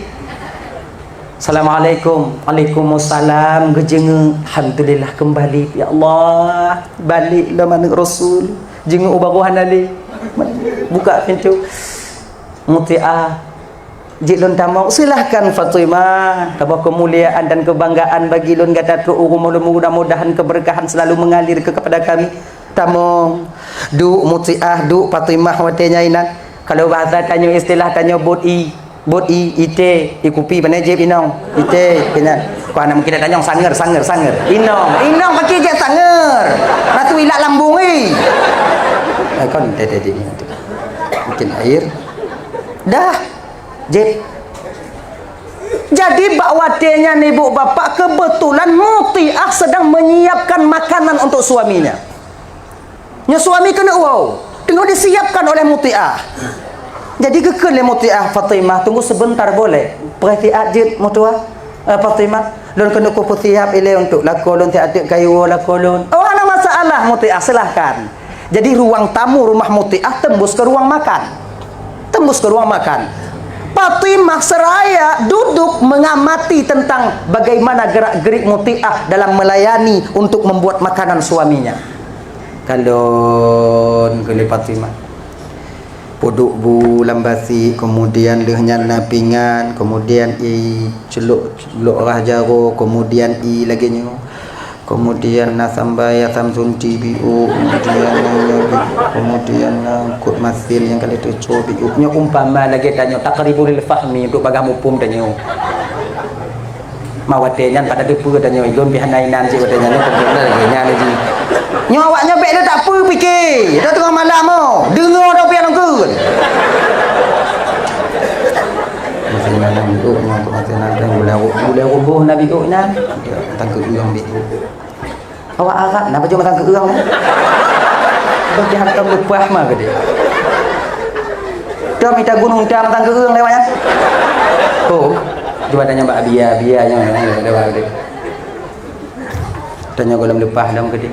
"Assalamualaikum." "Waalaikumsalam." Geujeungeuk. "Alhamdulillah kembali, ya Allah. Balek lom aneuk Rasul." Jeungeuk u baroe hana lé. Buka pintu. Mutiah. "Jeuet lôn tamong." "Silahkan, Fatimah. Saboh keumuliaan dan keubanggaan bagi lôn gata trok u rumoh lôn. Mudah-mudahan keubeureukeuhan seulalu meungalir keu, keupada kami." Tamong. Duek Mutiah, duek Fatimah watèe nyan inan. Kalau bahasa tanyoe, istilah tanyoe, bot ie. Bot ie, ité, ie kupi, pane jép inong. Ité, keu nyan. Kok hana mungkin tanyong, sanger, sanger, sanger. Inong, inong paki jép sanger. Ratu ilak lambung, eh. Eh, kon, tadi, tadi. Mungkin air. Dah. Jép. Jadi, bak watèe nyan ibu bapak, kebetulan Mutiah sedang menyiapkan makanan untuk suaminya. Nyoe suami keuneuk woe, teungoh disiapkan oleh Mutiah. Jadi, geukheun lé Mutiah, "Fatimah, tunggu sebentar boleh?" "Preh siat jeuet, meutuah, eh, Fatimah. Lôn keuneuk kupeusiap ilèe untuk lakoe lôn, siat teuk ka iwoe lakoe lôn." "Oh, hana masalah, Mutiah, silahkan." Jadi, ruang tamu rumah Mutiah tembus ke ruang makan. Tembus ke ruang makan. Fatimah seraya duduk mengamati tentang bagaimana gerak-gerik Mutiah dalam melayani untuk membuat makanan suaminya. Kalon keu lé Fatimah. Peuduek bu lam basi, kemudian lheueh nyan na pingan, kemudian ie ceulok, ceulok rhah jaroe, kemudian ie lagèe nyoe. Kemudian na sambal asam sunti biôk, kemudian na, kemudian na eungkôt masin nyang ka lheueh teucok biôk. Nyoe umpama lagèe tanyoe taqribul fahmi untuk bagah muphom tanyoe. Ma watèe nyan pat tateupeue tanyoe, ilôn pih hana inan cit watèe nyan, nyoe kompon lagèe nyan jih. Nyoe awak nyoe bèk lé tapeue pike, dah teungoh malam oh, deungoe dah pian lôn kheun. Masih malam biôk nyoe, masih malam gulai, gulai ruboh na biôk nyan. Tangkeup ureueng biôk. Awak Arab na pajoh mantong keu ureueng, eh? Bagi hantom leupah ma geude. Tom ita gunong tam mantong keu ureueng lewat nyan. Oh, cuba tanya bak Abia, Abia nyang lewat geude. Tanya gohlom leupah dong geude.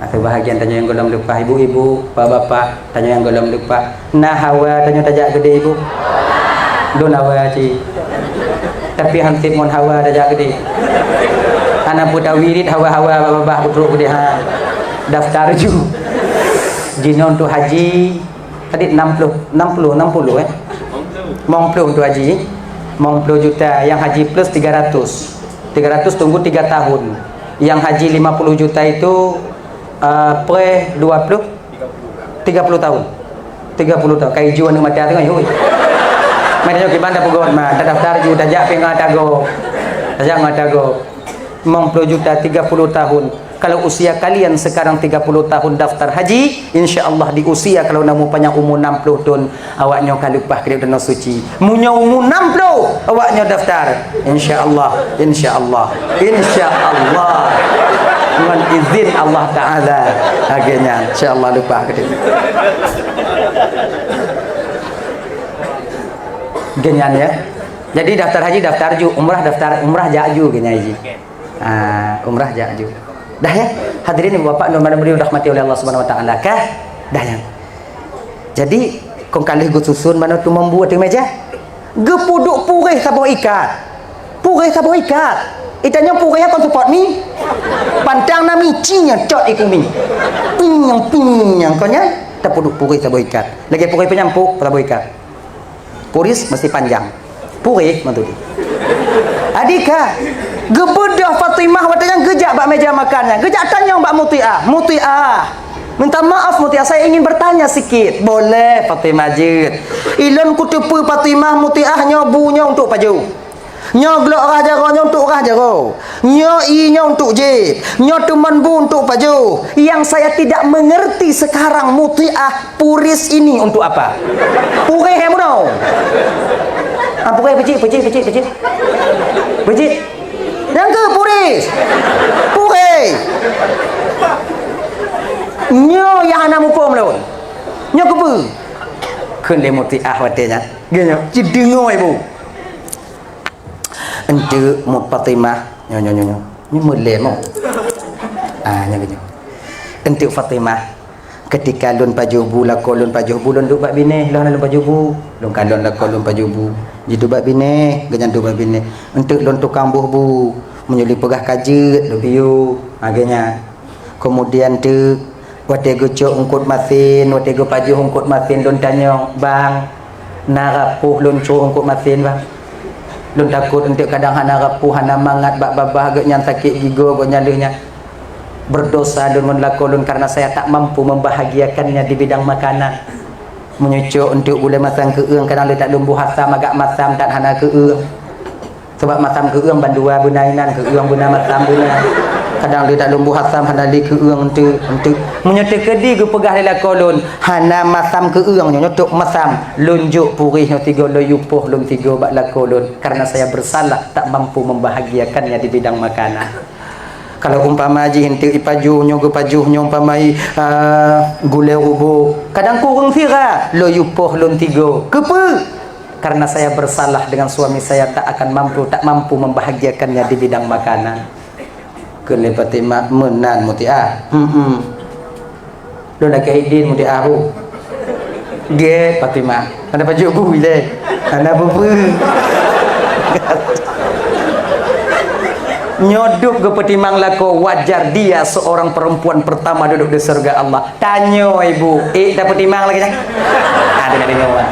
Atau bahagian tanya nyang gohlom leupah, ibu-ibu, bapak-bapak, tanya nyang gohlom leupah. Na hawa tanyoe tajak keudeh, Ibu? Lôn hawa cit. Tapi han sép ngon hawa tajak keudeh. Hana peue tawirit hawa-hawa babah peutrok keudeh, ha. Daftar ju. Jinoe untuk haji, tadi enam puluh, enam puluh, enam puluh, eh? Limong puluh untuk haji. Limong puluh juta, yang haji plus tiga ratus. Tiga ratus tunggu tiga tahun. Yang haji lima puluh juta itu, eh, pre dua puluh. Tiga puluh tahun. Tiga puluh tahun. Kai ju aneuk mata tengah, hui. Mai tanyoe kiban dah peugöt, ma, tadaftar ju, tajak pih ngon ata gob. Tajak ngon ata gob. Limong puluh juta, tiga puluh tahun. Kalau usia kalian sekarang tiga puluh tahun daftar haji, insya Allah di usia kalau na meupanjang umur enam puluh tahun, awak nyoe ka leupah keudeh u Danau Suci. Meunyoe umu enam puluh, awak nyoe daftar. Insya Allah, insya Allah, insya Allah. Ngon izin Allah Ta'ala. Lagèe nyan, insya Allah leupah keudeh. Lagèe nyan, ya. Jadi daftar haji daftar ju, umrah daftar, umrah jak ju, lagèe nyan ji. Ah, umrah jak ju. Dah, ya. Hadirin ibu bapak, nurani beliau dirahmati oleh Allah Subhanahu wa Ta'ala, kah? Dah, ya. Jadi, kon ka lheueh geususun manoe tu mambu ateueh meja. Geupeuduek puréh saboh ikat. Puréh saboh ikat. Itanyoe puréh kon seupôt mi. Pantang na mi, ci nyang cot iku mi. Ping nyang, ping nyang, kon nyan tapeuduek puréh saboh ikat. Lagèe puréh penyampuk saboh ikat. Puris mesti panjang. Puréh mantong. Adika, geubeudôh Fatimah watèe nyan geujak bak meja makan nyan. Geujak tanyong bak Mutiah. Mutiah, minta maaf Mutiah, saya ingin bertanya sikit. Boleh, Fatimah jeuet. Ilôn kuteupeue Fatimah, Mutiah, nyoe bu nyoe untuk pajoh. Nyoe glok rhah jaroe nyoe untuk rhah jaroe. Nyoe ie nyoe untuk jieb. Nyoe teumon bu untuk pajoh. Yang saya tidak mengerti sekarang, Mutiah, puris ini untuk apa? Puréh, eh, bunoe. Ah, puréh peucit, peucit, peucit, peucit. Peucit. Nyang keu puris. Hei! Nyoe nyang hana muphom lôn. Nyoe keupeue? Kheun lé Mutiah watée nyan. Geuh nyoe, ci deungoe bu. Enteuk Mut Fatimah, nyoe, nyoe, nyoe, nyoe. Nyoe meulée mo. Ah, nyoe, nyoe. Enteuk Fatimah, ketika lôn pajoh bu, lakoe lôn pajoh bu, lôn duek bak binéh, lôn hana lôn pajoh bu. Lôn kalon lakoe lôn pajoh bu. Jiduek bak binéh, geuhnyan duek bak binéh. Enteuk lôn tukang boh bu. Meunyoe lôn peugah ka jeuet, lôn piôh. Ha, geuhnyan. Keumudian teuk, watée geucok eungkot masin, watée geupajoh eungkot masin lôn tanyong, "Bang, na rapoh lôn cok eungkot masin, Bang? Lôn takot eunteuk kadang hana rapoh, hana mangat bak babah geuhnyan sakét gigoe geuhnyan lheueh nyan. Berdosa lôn ngon lakoe lôn karena saya tak mampu membahagiakannya di bidang makanan." Meunyoe cok eunteuk gulée masam keueueng, kadang lé that lôn boh asam agak masam that hana keueueng. Sabab masam keueueng bandua beuna inan, keueueng beuna masam beuna. Kadang lé that lôn boh asam hana lé keueueng eunteuk, eunteuk. Meunyoe teukeudi geupeugah lé lakoe lôn, hana masam keueueng nyoe, nyoe tok masam. Lôn jok puréh nyoe tiga, lôn yue poh lôn tiga bak lakoe lôn, karena saya bersalah tak mampu membahagiakannya di bidang makanan. Kalau umpama jih eunteuk ipajoh nyoe geupajoh nyoe umpama i, ah, gulée rubok, kadang kureueng sira, lôn yue poh lôn tiga. Keupeue? Karena saya bersalah dengan suami saya, tak akan mampu, tak mampu membahagiakannya di bidang makanan. Kheun lé Fatimah, "Meunan Mutiah." "Hmm, hmm." Lôn lakée idin Mutiah bu. Gét Fatimah. Hana pajoh bu ilée. Hana peue-peue. Nyoe dub geupeutimang lakoe, wajar dia seorang perempuan pertama duduk di surga Allah. Tanyoe ibu, ék tapeutimang lagée nyan. Ada deungoe.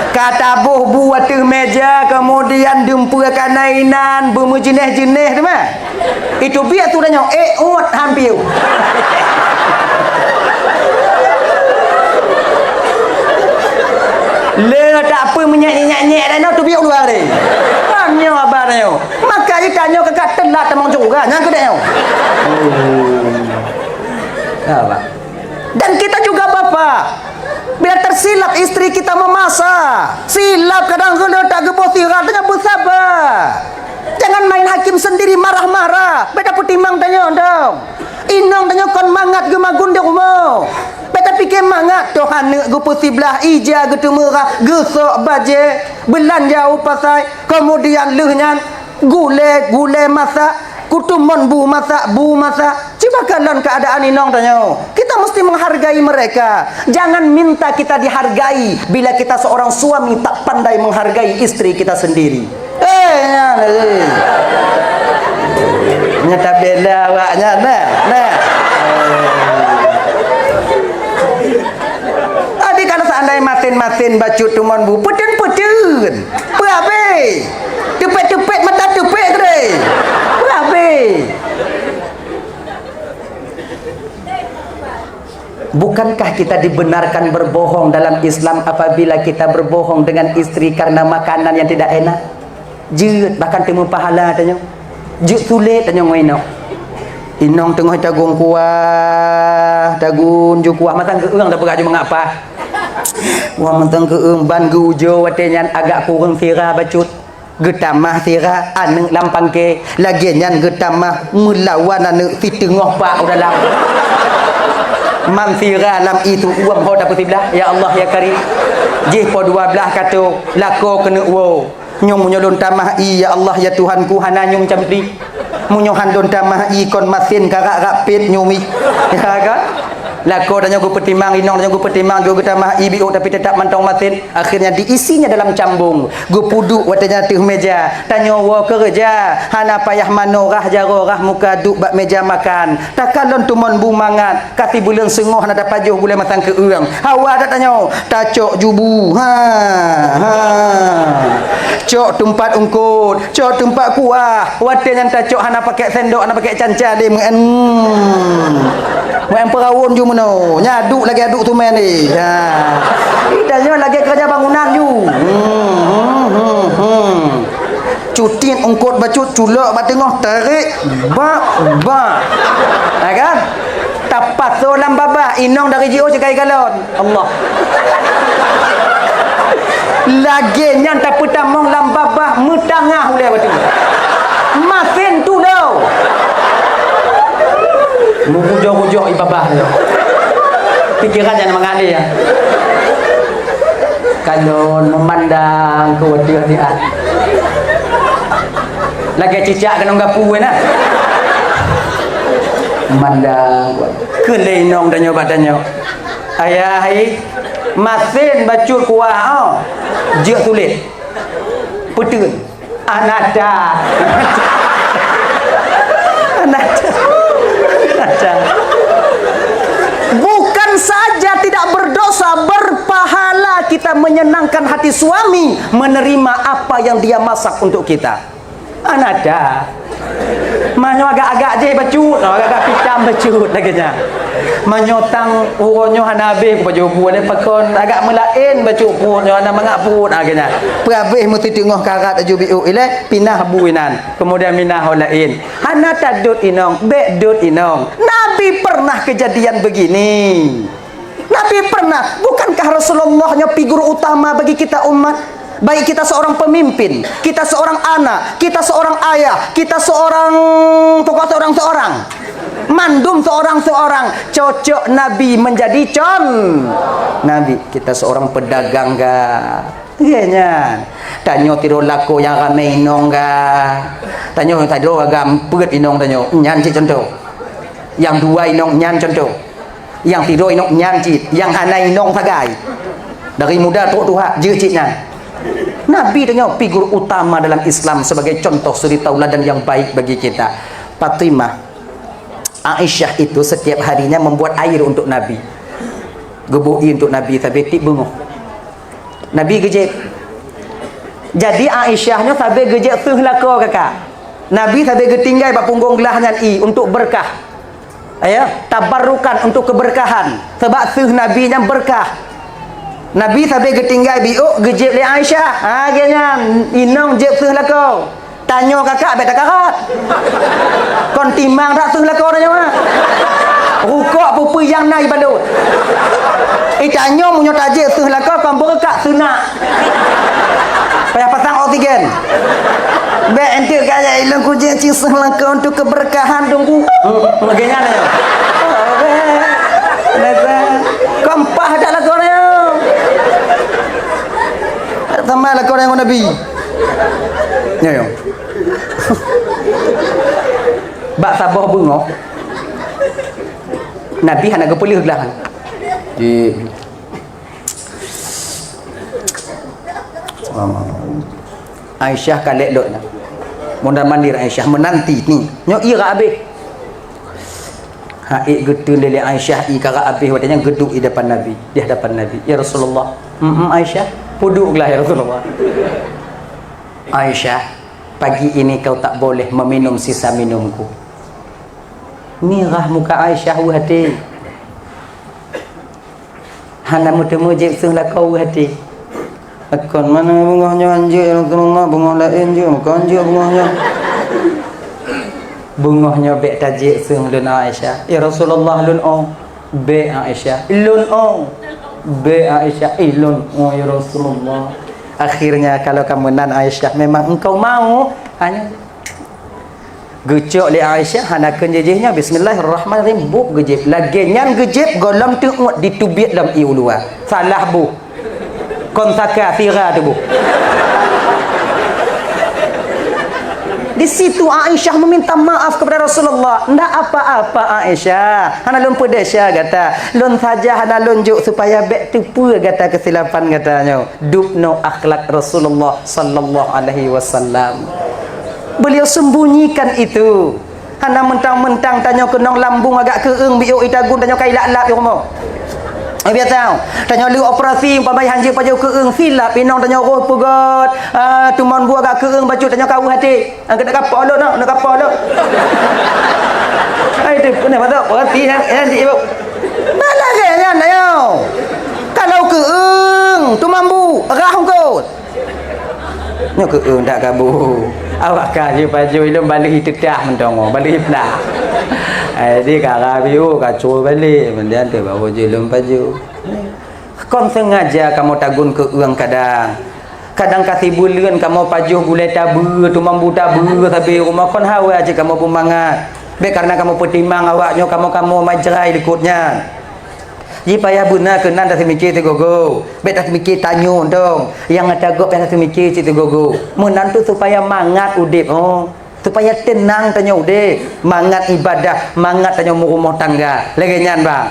Ka taboh bu ateueh meja, kemudian dumpeue kana inan, beumeujeunéh-jeunéh teuma. Itu biet tu tanyoe, ék uet han piôh. Le tak peue meunyak nyek-nyek dah nyoe tu biet luwa deh. Tanyoe abah tanyoe. Maka itanyoe ka teulat tamong syeuruga, nyang keudeh nyoe. Oh. Apa? Dan kita juga bapak, bila tersilap istri kita memaksa, silap kadang kala tak geuboh sira, tanyoe beusaba. Jangan main hakim sendiri marah-marah. Beda peutimang tanyoe dong. Inong tanyoe kon mangat geumagun di rumoh. Beda pike mangat toh aneuk geupeusiblah, ija geuteumeurah, geusok bajée, beulanja u pasai, kemudian lheueh nyan gulée, gulée masak, kutumon bu masak, bu masak. Cuba kalon keadaan inong tanyoe. Kita mesti menghargai mereka. Jangan minta kita dihargai bila kita seorang suami tak pandai menghargai istri kita sendiri. Eh, nyan, eh. Nyata bela awak nyan, nah, nah. Jadi kalau seandai masin-masin bacut tumon bu, peten-peten. Peue habéh? Teupet-teupet mata teupet keudeh. Peue habéh? Bukankah kita dibenarkan berbohong dalam Islam apabila kita berbohong dengan istri karena makanan yang tidak enak? Jeuet, bahkan teuma pahala tanyoe. Jeuet sulet tanyoe ngon inong. Inong teungoh tagun kuah, tagun ju kuah, mantong keueung tapeugah ju mangat pah. Wah, mantong keueung ban geuujoe watée nyan agak kureueng sira bacut. Geutamah sira aneuk lam pangke, lagée nyan geutamah meulawan aneuk siteungoh pak u dalam. Mam sira lam ié uem ho tapeusiblah, ya Allah, ya Karim. Jih po dua blaih kato, lakoe keuneuk woe. Nyoe meunyoe lôn tamah ié, ya Allah, ya Tuhanku, hana nyoe macam pih. Meunyoe han lôn tamah ié kon masin karak-rak pet nyoe mi. Ya kan? Lakoe tanyoe geupeutimang, inong tanyoe geupeutimang, jeuet geutamah ié biôk tapi teutap mantong masin. Akhirnya diisinya dalam cambung. Geupeuduek watée nyan ateueh meja. Tanyoe woe keureuja, hana payah manoe rhah jaroe rhah muka duek bak meja makan. Takalon tumon bu mangat, ka sibuleuen seungoh hana tapajoh gulée masang keueung. Hawa that tanyoe, tacok ju bu. Ha, ha. Cok teumpat eungkot, cok teumpat kuah. Watée nyan tacok hana pakai sendok, hana pakai canca lé meu'en. Meu'en peurawon ju meunoe. Nya aduk lagée aduk tumen deh. Ha. Ih, tanyoe lagée keureuja bangunan ju. Hmm, hmm, hmm, hmm. Cutit eungkot bacut culok bak teungoh tarék bak, bak. Ha kan? Tapasoe lam babah, inong dari jiôh sikai galon. Allah. Lagée nyan tapeutamong lam babah meutangah ulée watée. Masin tulo. Meurujoh-rujoh ié babah nyoe. Pikeran nyang mangat lé ya. Kalon meumandang keu watèe siat. Lagèe cicak keunong gapu na. Mandang. Kheun lé inong tanyoe bak tanyoe. Ayah hai, masen bacut kuah oh. Jeuet tuléh. Peuteun. Anata. Anata. Anata. Bukan saja tidak berdosa, berpahala kita menyenangkan hati suami, menerima apa yang dia masak untuk kita. Anata. Meunyoe agak-agak jih bacut, agak-agak pitam bacut lagèe nyan. Meunyoe tang uroe nyoe hana habéh kupajoh buet, pakon agak meulaén bacut pruet nyoe hana mangat pruet lagèe nyan. Peuhabéh meusti teungoh karat aju biôk ilèe, pinah bu inan. Kemudian minah ho laén. Hana tadot inong, bèk dot inong. Nabi pernah kejadian begini. Nabi pernah, bukankah Rasulullah nyoe figur utama bagi kita umat? Baik kita seorang pemimpin, kita seorang anak, kita seorang ayah, kita seorang pokok seorang-seorang. Mandum seorang-seorang cocok Nabi menjadi con Nabi. Kita seorang pedagang ga. Iya nyan. Tanyoe tiroe lakoe nyang ramé inong ga. Tanyoe tiroe agam peuet inong tanyoe. Nyan cit contoh. Nyang dua inong nyan contoh. Nyang tiroe inong nyan cit, nyang hana inong sagai. Dari muda trok tuha, jeuet cit nyan. Nabi tanyoe figur utama dalam Islam sebagai contoh suri tauladan yang baik bagi kita. Fatimah, Aisyah itu setiap harinya membuat air untuk Nabi. Geubôh ié untuk Nabi sabe tiep beungoh. Nabi geujép. Jadi Aisyah nyoe sabe geujép seuh lakoe kakak. Nabi sabe geutinggai bak punggong glah nyan ié untuk beurkah. Ya, tabarrukan untuk keberkahan. Sebab seuh Nabi nyan beurkah. Nabi sabe geutinggai biôk geujép lé Aisyah. Ha, lagèe nyan, inong jép seuh lakoe. Tanyoe kakak bèk takarat. Kon timang that seuh lakoe tanyoe ha. Rukok peue-peue nyang na ibalot. Eh, tanyoe meunyoe tajép seuh lakoe kon beureukat seunak. Payah pasang oksigen. Bèk enteuk kaya ilong kujép cit seuh lakoe untuk keberkahan dongku. Hmm, lagèe nyan ya. Kon paih that lakoe nyoe. Sama lakoe ngon Nabi. Nyoe, nyoe. Bak saboh beungoh, Nabi hana geupeuleueh glah. Di Aisyah ka lheueh lôt na. Mondar-mandir Aisyah meunanti ni. Nyoe ié ka habéh. Ha, ék geuteun lé Aisyah ié ka habéh watèe nyan geuduek di depan Nabi, di hadapan Nabi. "Ya Rasulullah." "Mm-mm, Aisyah." "Peuduek glah, ya Rasulullah." "Aisyah, pagi ini kau tak boleh meminum sisa minumku." Mirah muka Aisyah weueh até. Hana meuteumé jép seuh lakoe weueh até. Kon mana beungoh nyoe hanjeuet, ya Rasulullah, beungoh laén jeuet, kon jeuet beungoh nyoe. Beungoh nyoe bèk tajép seuh lôn, Aisyah. Ya Rasulullah, lôn ôh. Bèk, Aisyah. Lôn ôh. Bèk, Aisyah. Eh, lôn ôh, ya Rasulullah. Akhirnya kalau ka meunan, Aisyah, memang engkau mau, hanya Geucok lé Aisyah hana kheun jih-jih nyan, "Bismillahirrahmanirrahim," bup geujép. Lagèe nyan geujép, gohlom teuôt diteubiet lom ié u luwa. Salah bup. Kon saka, sira teuh bup. Di situ Aisyah meminta maaf kepada Rasulullah. "Ndak apa-apa, Aisyah. Hana lôn peudesya gata. Lôn saja hana lôn jok supaya bèk teupeue gata keusilapan gata nyoe." Dubnoe akhlak Rasulullah sallallahu alaihi wasallam. Beliau sembunyikan itu. Hana mentang-mentang tanyoe keunong lambung agak keueung biôk itagun tanyoe kai lap-lap di rumoh. Eh, biasa. Tanyoe lheueh operasi umpama hanjeuet pajoh keueung silap inong tanyoe roh peugöt, ah, teumon bu agak keueung bacut tanyoe kaweuh até. Ah, keuneuk kapok lôn, ah, keuneuk kapok lôn. Ai, tu peunah patah operasi nyan, nyan di ibu. Malah lagèe nyan ayo. Kalau keueung teumon bu rah eungkôt. Nyoe keu, eh, dak kabu. Awak ka jeuet pajoh ilôn baleh teutah meuntong, baleh plah. Eh, di ka rabi, oh, ka cue balek, kemudian tu baru jeuet lôn pajoh. Kon sengaja kamoe tagun keu ueng kadang. Kadang ka sibuleuen kamoe pajoh gulai tabeue, teumon bu tabeue sabe rumoh kon hawa cit kamoe beumangat. Bék karena kamoe peutimang awak nyoe kamoe-kamoe majrai likot nyan. Jipayah beuna keunan taseumiké sigoe-goe. Bék taseumiké tanyoe dong. Nyang ata gob payah taseumiké cit sigoe-goe. Meunan tu supaya mangat udeb, oh. Supaya teunang tanyoe udeb. Mangat ibadah, mangat tanyoe meurumoh tangga. Lagée nyan, bang.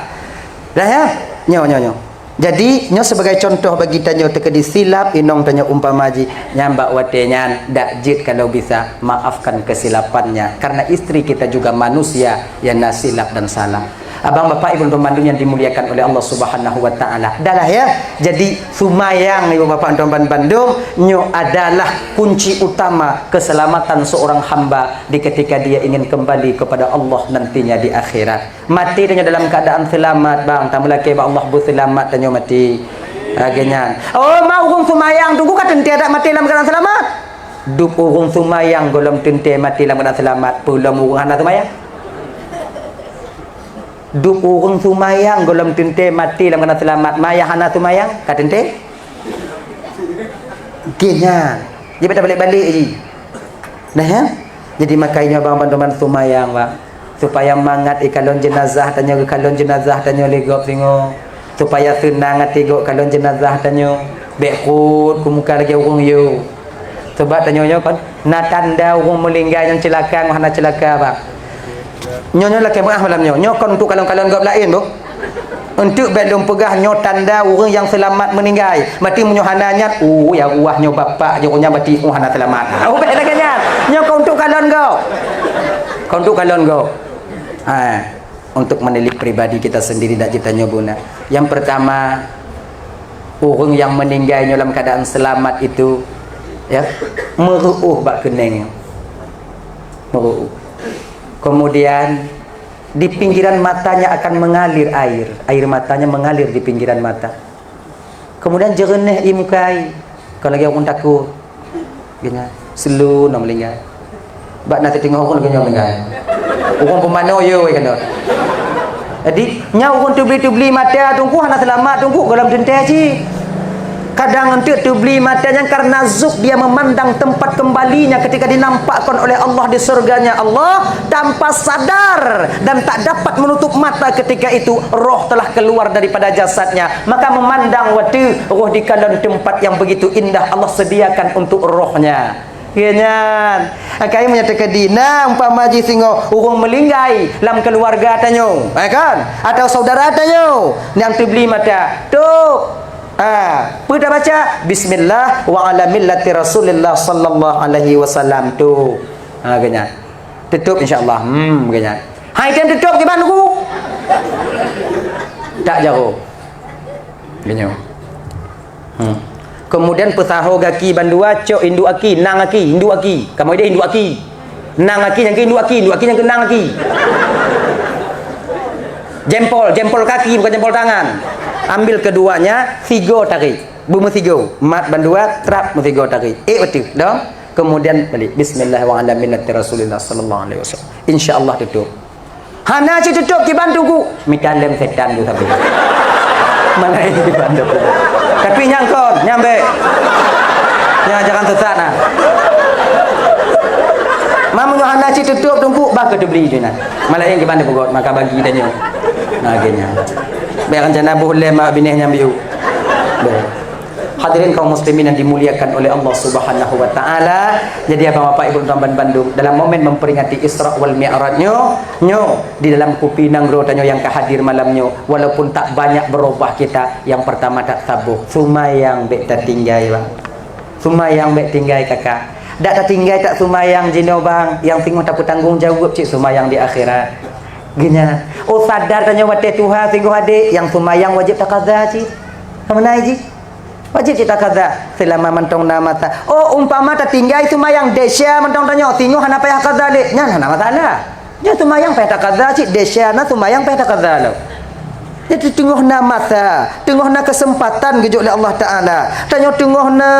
Dah ya? Nyoe, nyoe, nyoe. Jadi, nyoe sebagai contoh bagi tanyoe teukeudi silap inong tanyoe umpama jih, nyang bak watée nyan dak jeuet kalau bisa maafkan kesilapannya, karena istri kita juga manusia yang na silap dan salah. Abang bapak ibu teman bandum yang dimuliakan oleh Allah Subhanahu wa taala. Dah lah ya. Jadi, sumayang ibu bapak teman bandum nyoe adalah kunci utama keselamatan seorang hamba di ketika dia ingin kembali kepada Allah nantinya di akhirat. Maté tanyoe dalam keadaan seulamat, bang. Tameulakée bak Allah beuseulamat tanyoe maté. Lagée nyan. Oh, ma ureuëng seumayang teungku ka teuntée dak maté dalam keadaan seulamat? Dub ureuëng seumayang gohlom teuntée maté dalam keadaan seulamat, peue lom ureuëng hana seumayang? Dub ureuëng seumayang gohlom teuntée maté dalam keadaan seulamat, ma nyang hana seumayang ka teuntée? Lagée nyan. Jadi bak tabalek-balek jih. Nah, ya? Jadi, makajih nyoe bang bantuan seumayang, bang. Supaya mangat ikalon jenazah tanyoe, geukalon jenazah tanyoe lé gob singoh. Supaya seunang até gob kalon jenazah tanyoe. Bék rhot keu muka lagée ureuëng yue. Sebab tanyoe nyoe kon na tanda ureuëng meuninggai nyang ceulaka ngon hana ceulaka, bang. Nyoe, nyoe lakée meuáh malam nyoe. Nyoe kon untuk kalon-kalon gob laén, boh. Eunteuk bék lôn peugah nyoe tanda ureuëng nyang seulamat meuninggai. Maté meunyoe hana nyan, oh, ya Allah, nyoe bapak nyoe nyan maté, oh, hana seulamat. Oh, bék lagée nyan. Nyoe ka untuk kalon gob. Ka untuk kalon gob. Ha, untuk menilik pribadi kita sendiri dak jitanyoe beuna. Yang pertama, ureuëng nyang meuninggai nyoe lam keadaan seulamat itu, ya, meureuôh bak keuneng. Meureuôh. Kemudian, di pinggiran matanya akan mengalir air. Air matanya mengalir di pinggiran mata. Kemudian jeureunéh ie muka ie. Kon lagée ureuëng takue. Geuhnyan, seuleu na meuninggai. Bak na teuteungoh ureuëng lagée nyoe meuninggai. Ureuëng peumanoe yue wai keunoe. Jadi, nyan ureuëng teubli-teubli mata teungku hana seulamat teungku gohlom teuntée cit. Kadang eunteuk teubli mata nyan karena zuk dia memandang tempat kembalinya ketika dinampakkan oleh Allah di surganya Allah, tanpa sadar dan tak dapat menutup mata ketika itu roh telah keluar daripada jasadnya, maka memandang watée roh dikalon tempat yang begitu indah Allah sediakan untuk rohnya. Geuhnyan. Akai meunyoe teukeudi na umpama jih singoh ureuëng meuninggai lam keuluwarga tanyoe, ya kan? Atawa saudara tanyoe nyang teubli mata. Tuh. Ha, peue tabaca? Bismillah wa ala millati Rasulillah sallallahu alaihi wasallam. Tuh. Ha, geuhnyan. Tutup insya-Allah. Hmm, geuhnyan. Hai tem tutup kiban ku. Tak jago. Geuhnyoe. Hmm. Kemudian peusaho gaki bandua cok induk aki, nang aki, induk aki. Kamoe ideh induk aki. Nang aki nyang keu induk aki, induk aki nyang keu nang aki. Jempol, jempol kaki bukan jempol tangan. Ambil keduanya, sigo tarik. Beumeusigo, mat bandua, trap meusigo tarik. Eh, betul, dong. Kemudian balik. Bismillah wa ala millati Rasulillah sallallahu alaihi wasallam. Insya Allah tutup. Hana cit tutup kiban teungku. Mita lem setan tu tapi. Mana ini kiban tu? Tapi nyang kon, nyang bék. Nyang jangan sesat nah. Mamu hana cit tutup teungku, bah ke teubli tu nah. Malah yang kiban tu peugah, maka bagi tanya. Nah, akhirnya. Bék rencana boh lem mak bineh nyang biu. Bék. Hadirin kaum muslimin yang dimuliakan oleh Allah Subhanahu wa taala. Jadi abang bapak ibu tuan ban bandum, dalam momen memperingati Isra wal Mi'raj nyoe, nyoe di dalam kupi nanggroe tanyoe yang ka hadir malam nyoe, walaupun tak banyak berubah kita, yang pertama tak saboh, sumayang bék tatinggai, bang. Sumayang bék tinggai, kakak. Dak tatinggai tak sumayang jinoe, bang, yang singoh tapeutanggong jaweueb cit sumayang di akhirat. Geuhnyan. Oh, sadar tanyoe watée tuha singoh adek, yang sumayang wajéb takaza cit. Kamu naik jih? Wajéb cit takaza selama mantong na masa. Oh, umpama tatinggai sumayang desya mantong tanyoe, singoh hana payah kaza lé. Nyan hana masalah. Nyan sumayang payah takaza cit, desya na sumayang payah takaza lom. Jadi teungoh na masa, teungoh na kesempatan geujok lé Allah Taala. Tanyoe teungoh na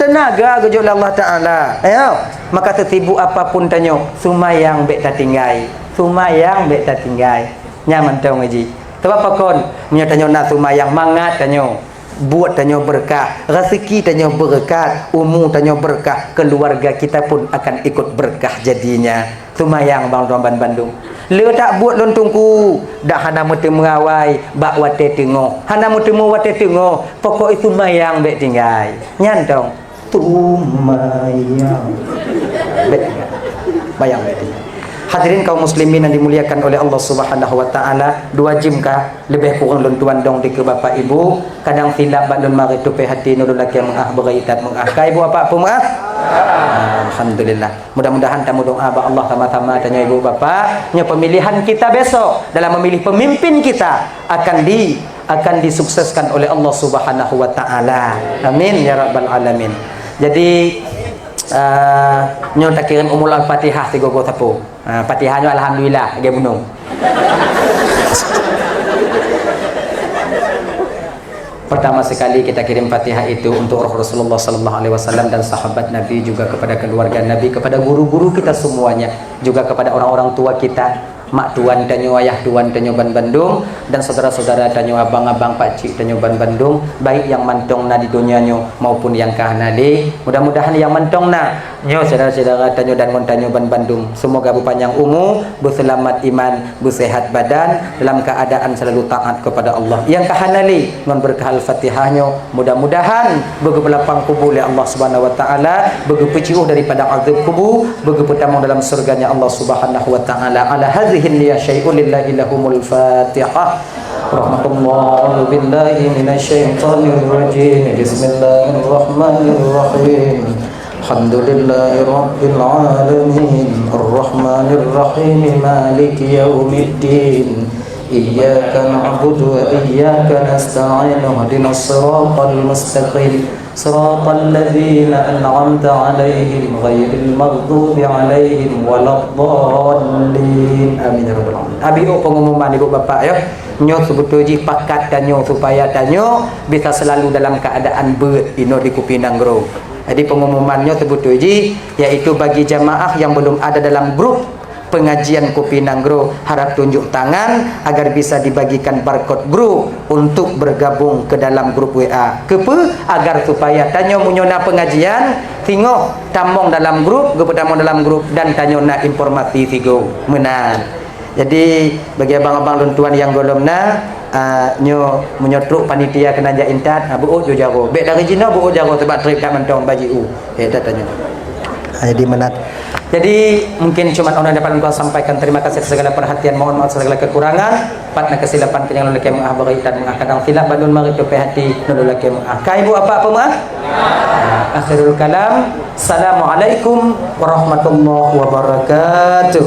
tenaga geujok lé Allah Taala. Ayo, maka sesibuk apapun tanyoe, sumayang bék tatinggai. Sumayang bék tatinggai. Nyan mantong jih. Sebab pakon, meunyoe tanyoe na sumayang mangat tanyoe. Buet tanyoe beureukat, raseuki tanyoe beureukat, umu tanyoe beureukat, keuluwarga kita pun akan ikut beureukat jadinya. Seumayang bang droe ban bandum. Le that buet lôn teungku, dak hana meuteumé awai bak watée teungoh. Hana meuteumé watée teungoh, pokok seumayang bék tinggai. Nyan tong. Seumayang. Bék tinggai. Bayang bék tinggai. Hadirin kaum muslimin yang dimuliakan oleh Allah Subhanahu wa taala, dua jim kah? Leubeh kureueng lôn tuan dong dikeue bapak ibu, kadang silap bak lôn marit tupée hati, nyoe lôn lakée meu'ah, beuraitat meu'ah. Ka ibu bapak peumeu'ah? Alhamdulillah. Mudah-mudahan tameudoa bak Allah sama-sama tanyoe ibu bapak. Nyoe pemilihan kita besok dalam memilih pemimpin kita akan di, akan disukseskan oleh Allah Subhanahu wa taala. Amin ya rabbal alamin. Jadi, eh, nyoe takirém Ummul Al-Fatihah sigoe-goe sapeue. Ha, Fatihah nyoe alhamdulillah, lagée bunoe. Pertama sekali kita kirim Fatihah itu untuk roh Rasulullah sallallahu alaihi wasallam dan sahabat Nabi, juga kepada keluarga Nabi, kepada guru-guru kita semuanya, juga kepada orang-orang tua kita, mak tuan tanyoe, ayah tuan tanyoe ban bandum, dan saudara-saudara tanyoe, abang-abang, pakcik tanyoe ban bandum, baik nyang mantong na di donya nyoe maupun nyang ka hana lé. Mudah-mudahan nyang mantong na Nyoe syedara-syedara tanyoe dan ngon tanyoe ban bandum, seumoga beupanyang umu, beuseulamat iman, beusehat badan, dalam keuadaan selalu taat kepada Allah. Nyang ka hana lé, ngon beureukat Al-Fatihah nyoe, mudah-mudahan beugeupeulapang kubu lé Allah Subhanahu wa taala, beugeupeujiôh daripada azab kubu, beugeupeutamu dalam syurga-Nya Allah Subhanahu wa taala. Ala hadzihin niyah syai'un lillahi lahumul Fatihah. Rahmatullah, a'udzubillahi minasyaitonirrajim. Bismillahirrahmanirrahim. Alhamdulillahi rabbil alamin. Arrahmanirrahim. Maliki yaumiddin. Iyyaka na'budu wa iyyaka nasta'in. Ihdinas siratal mustaqim. Siratal ladzina an'amta 'alaihim ghairil maghdubi 'alaihim waladdallin. Amin ya rabbal alamin. Abi, oh, pengumuman ibu bapak ya. Nyoe seubeutôi jih pakat tanyoe supaya tanyoe bisa selalu dalam keadaan beuet inoe di Kupi Nanggroe. Jadi pengumuman nyoe seubeutôi jih, yaitu bagi jamaah yang belum ada dalam grup pengajian Kupi Nanggroe, harap tunjuk tangan agar bisa dibagikan barcode grup untuk bergabung ke dalam grup W A. Keupeue? Agar supaya tanyoe meunyoe na pengajian, singoh tamong dalam grup, geupeutamong dalam grup dan tanyoe na informasi sigoe. Meunan. Jadi, bagi abang-abang lôn tuan nyang gohlom na, ah, nyoe meunyoe trok panitia keunan jak intat, ah, beuôt ju jaroe. Bék dari jinoe beuôt jaroe, sabab trép that mantong bak jiôh. Eh, that tanyoe. Ah, jadi meunan. Jadi, mungkin cuma 'oh noe dapat lôn sampaikan. Terima kasih atas segala perhatian. Mohon maaf atas segala kekurangan. Pat na keusilapan keu nyang lôn lakée meu'ah, beuraitat meu'ah, kadang silap ban lôn marit tupée hati, nyoe lôn lakée meu'ah. Ka ibu bapak peumeu'ah? Akhirul kalam. Assalamualaikum warahmatullahi wabarakatuh.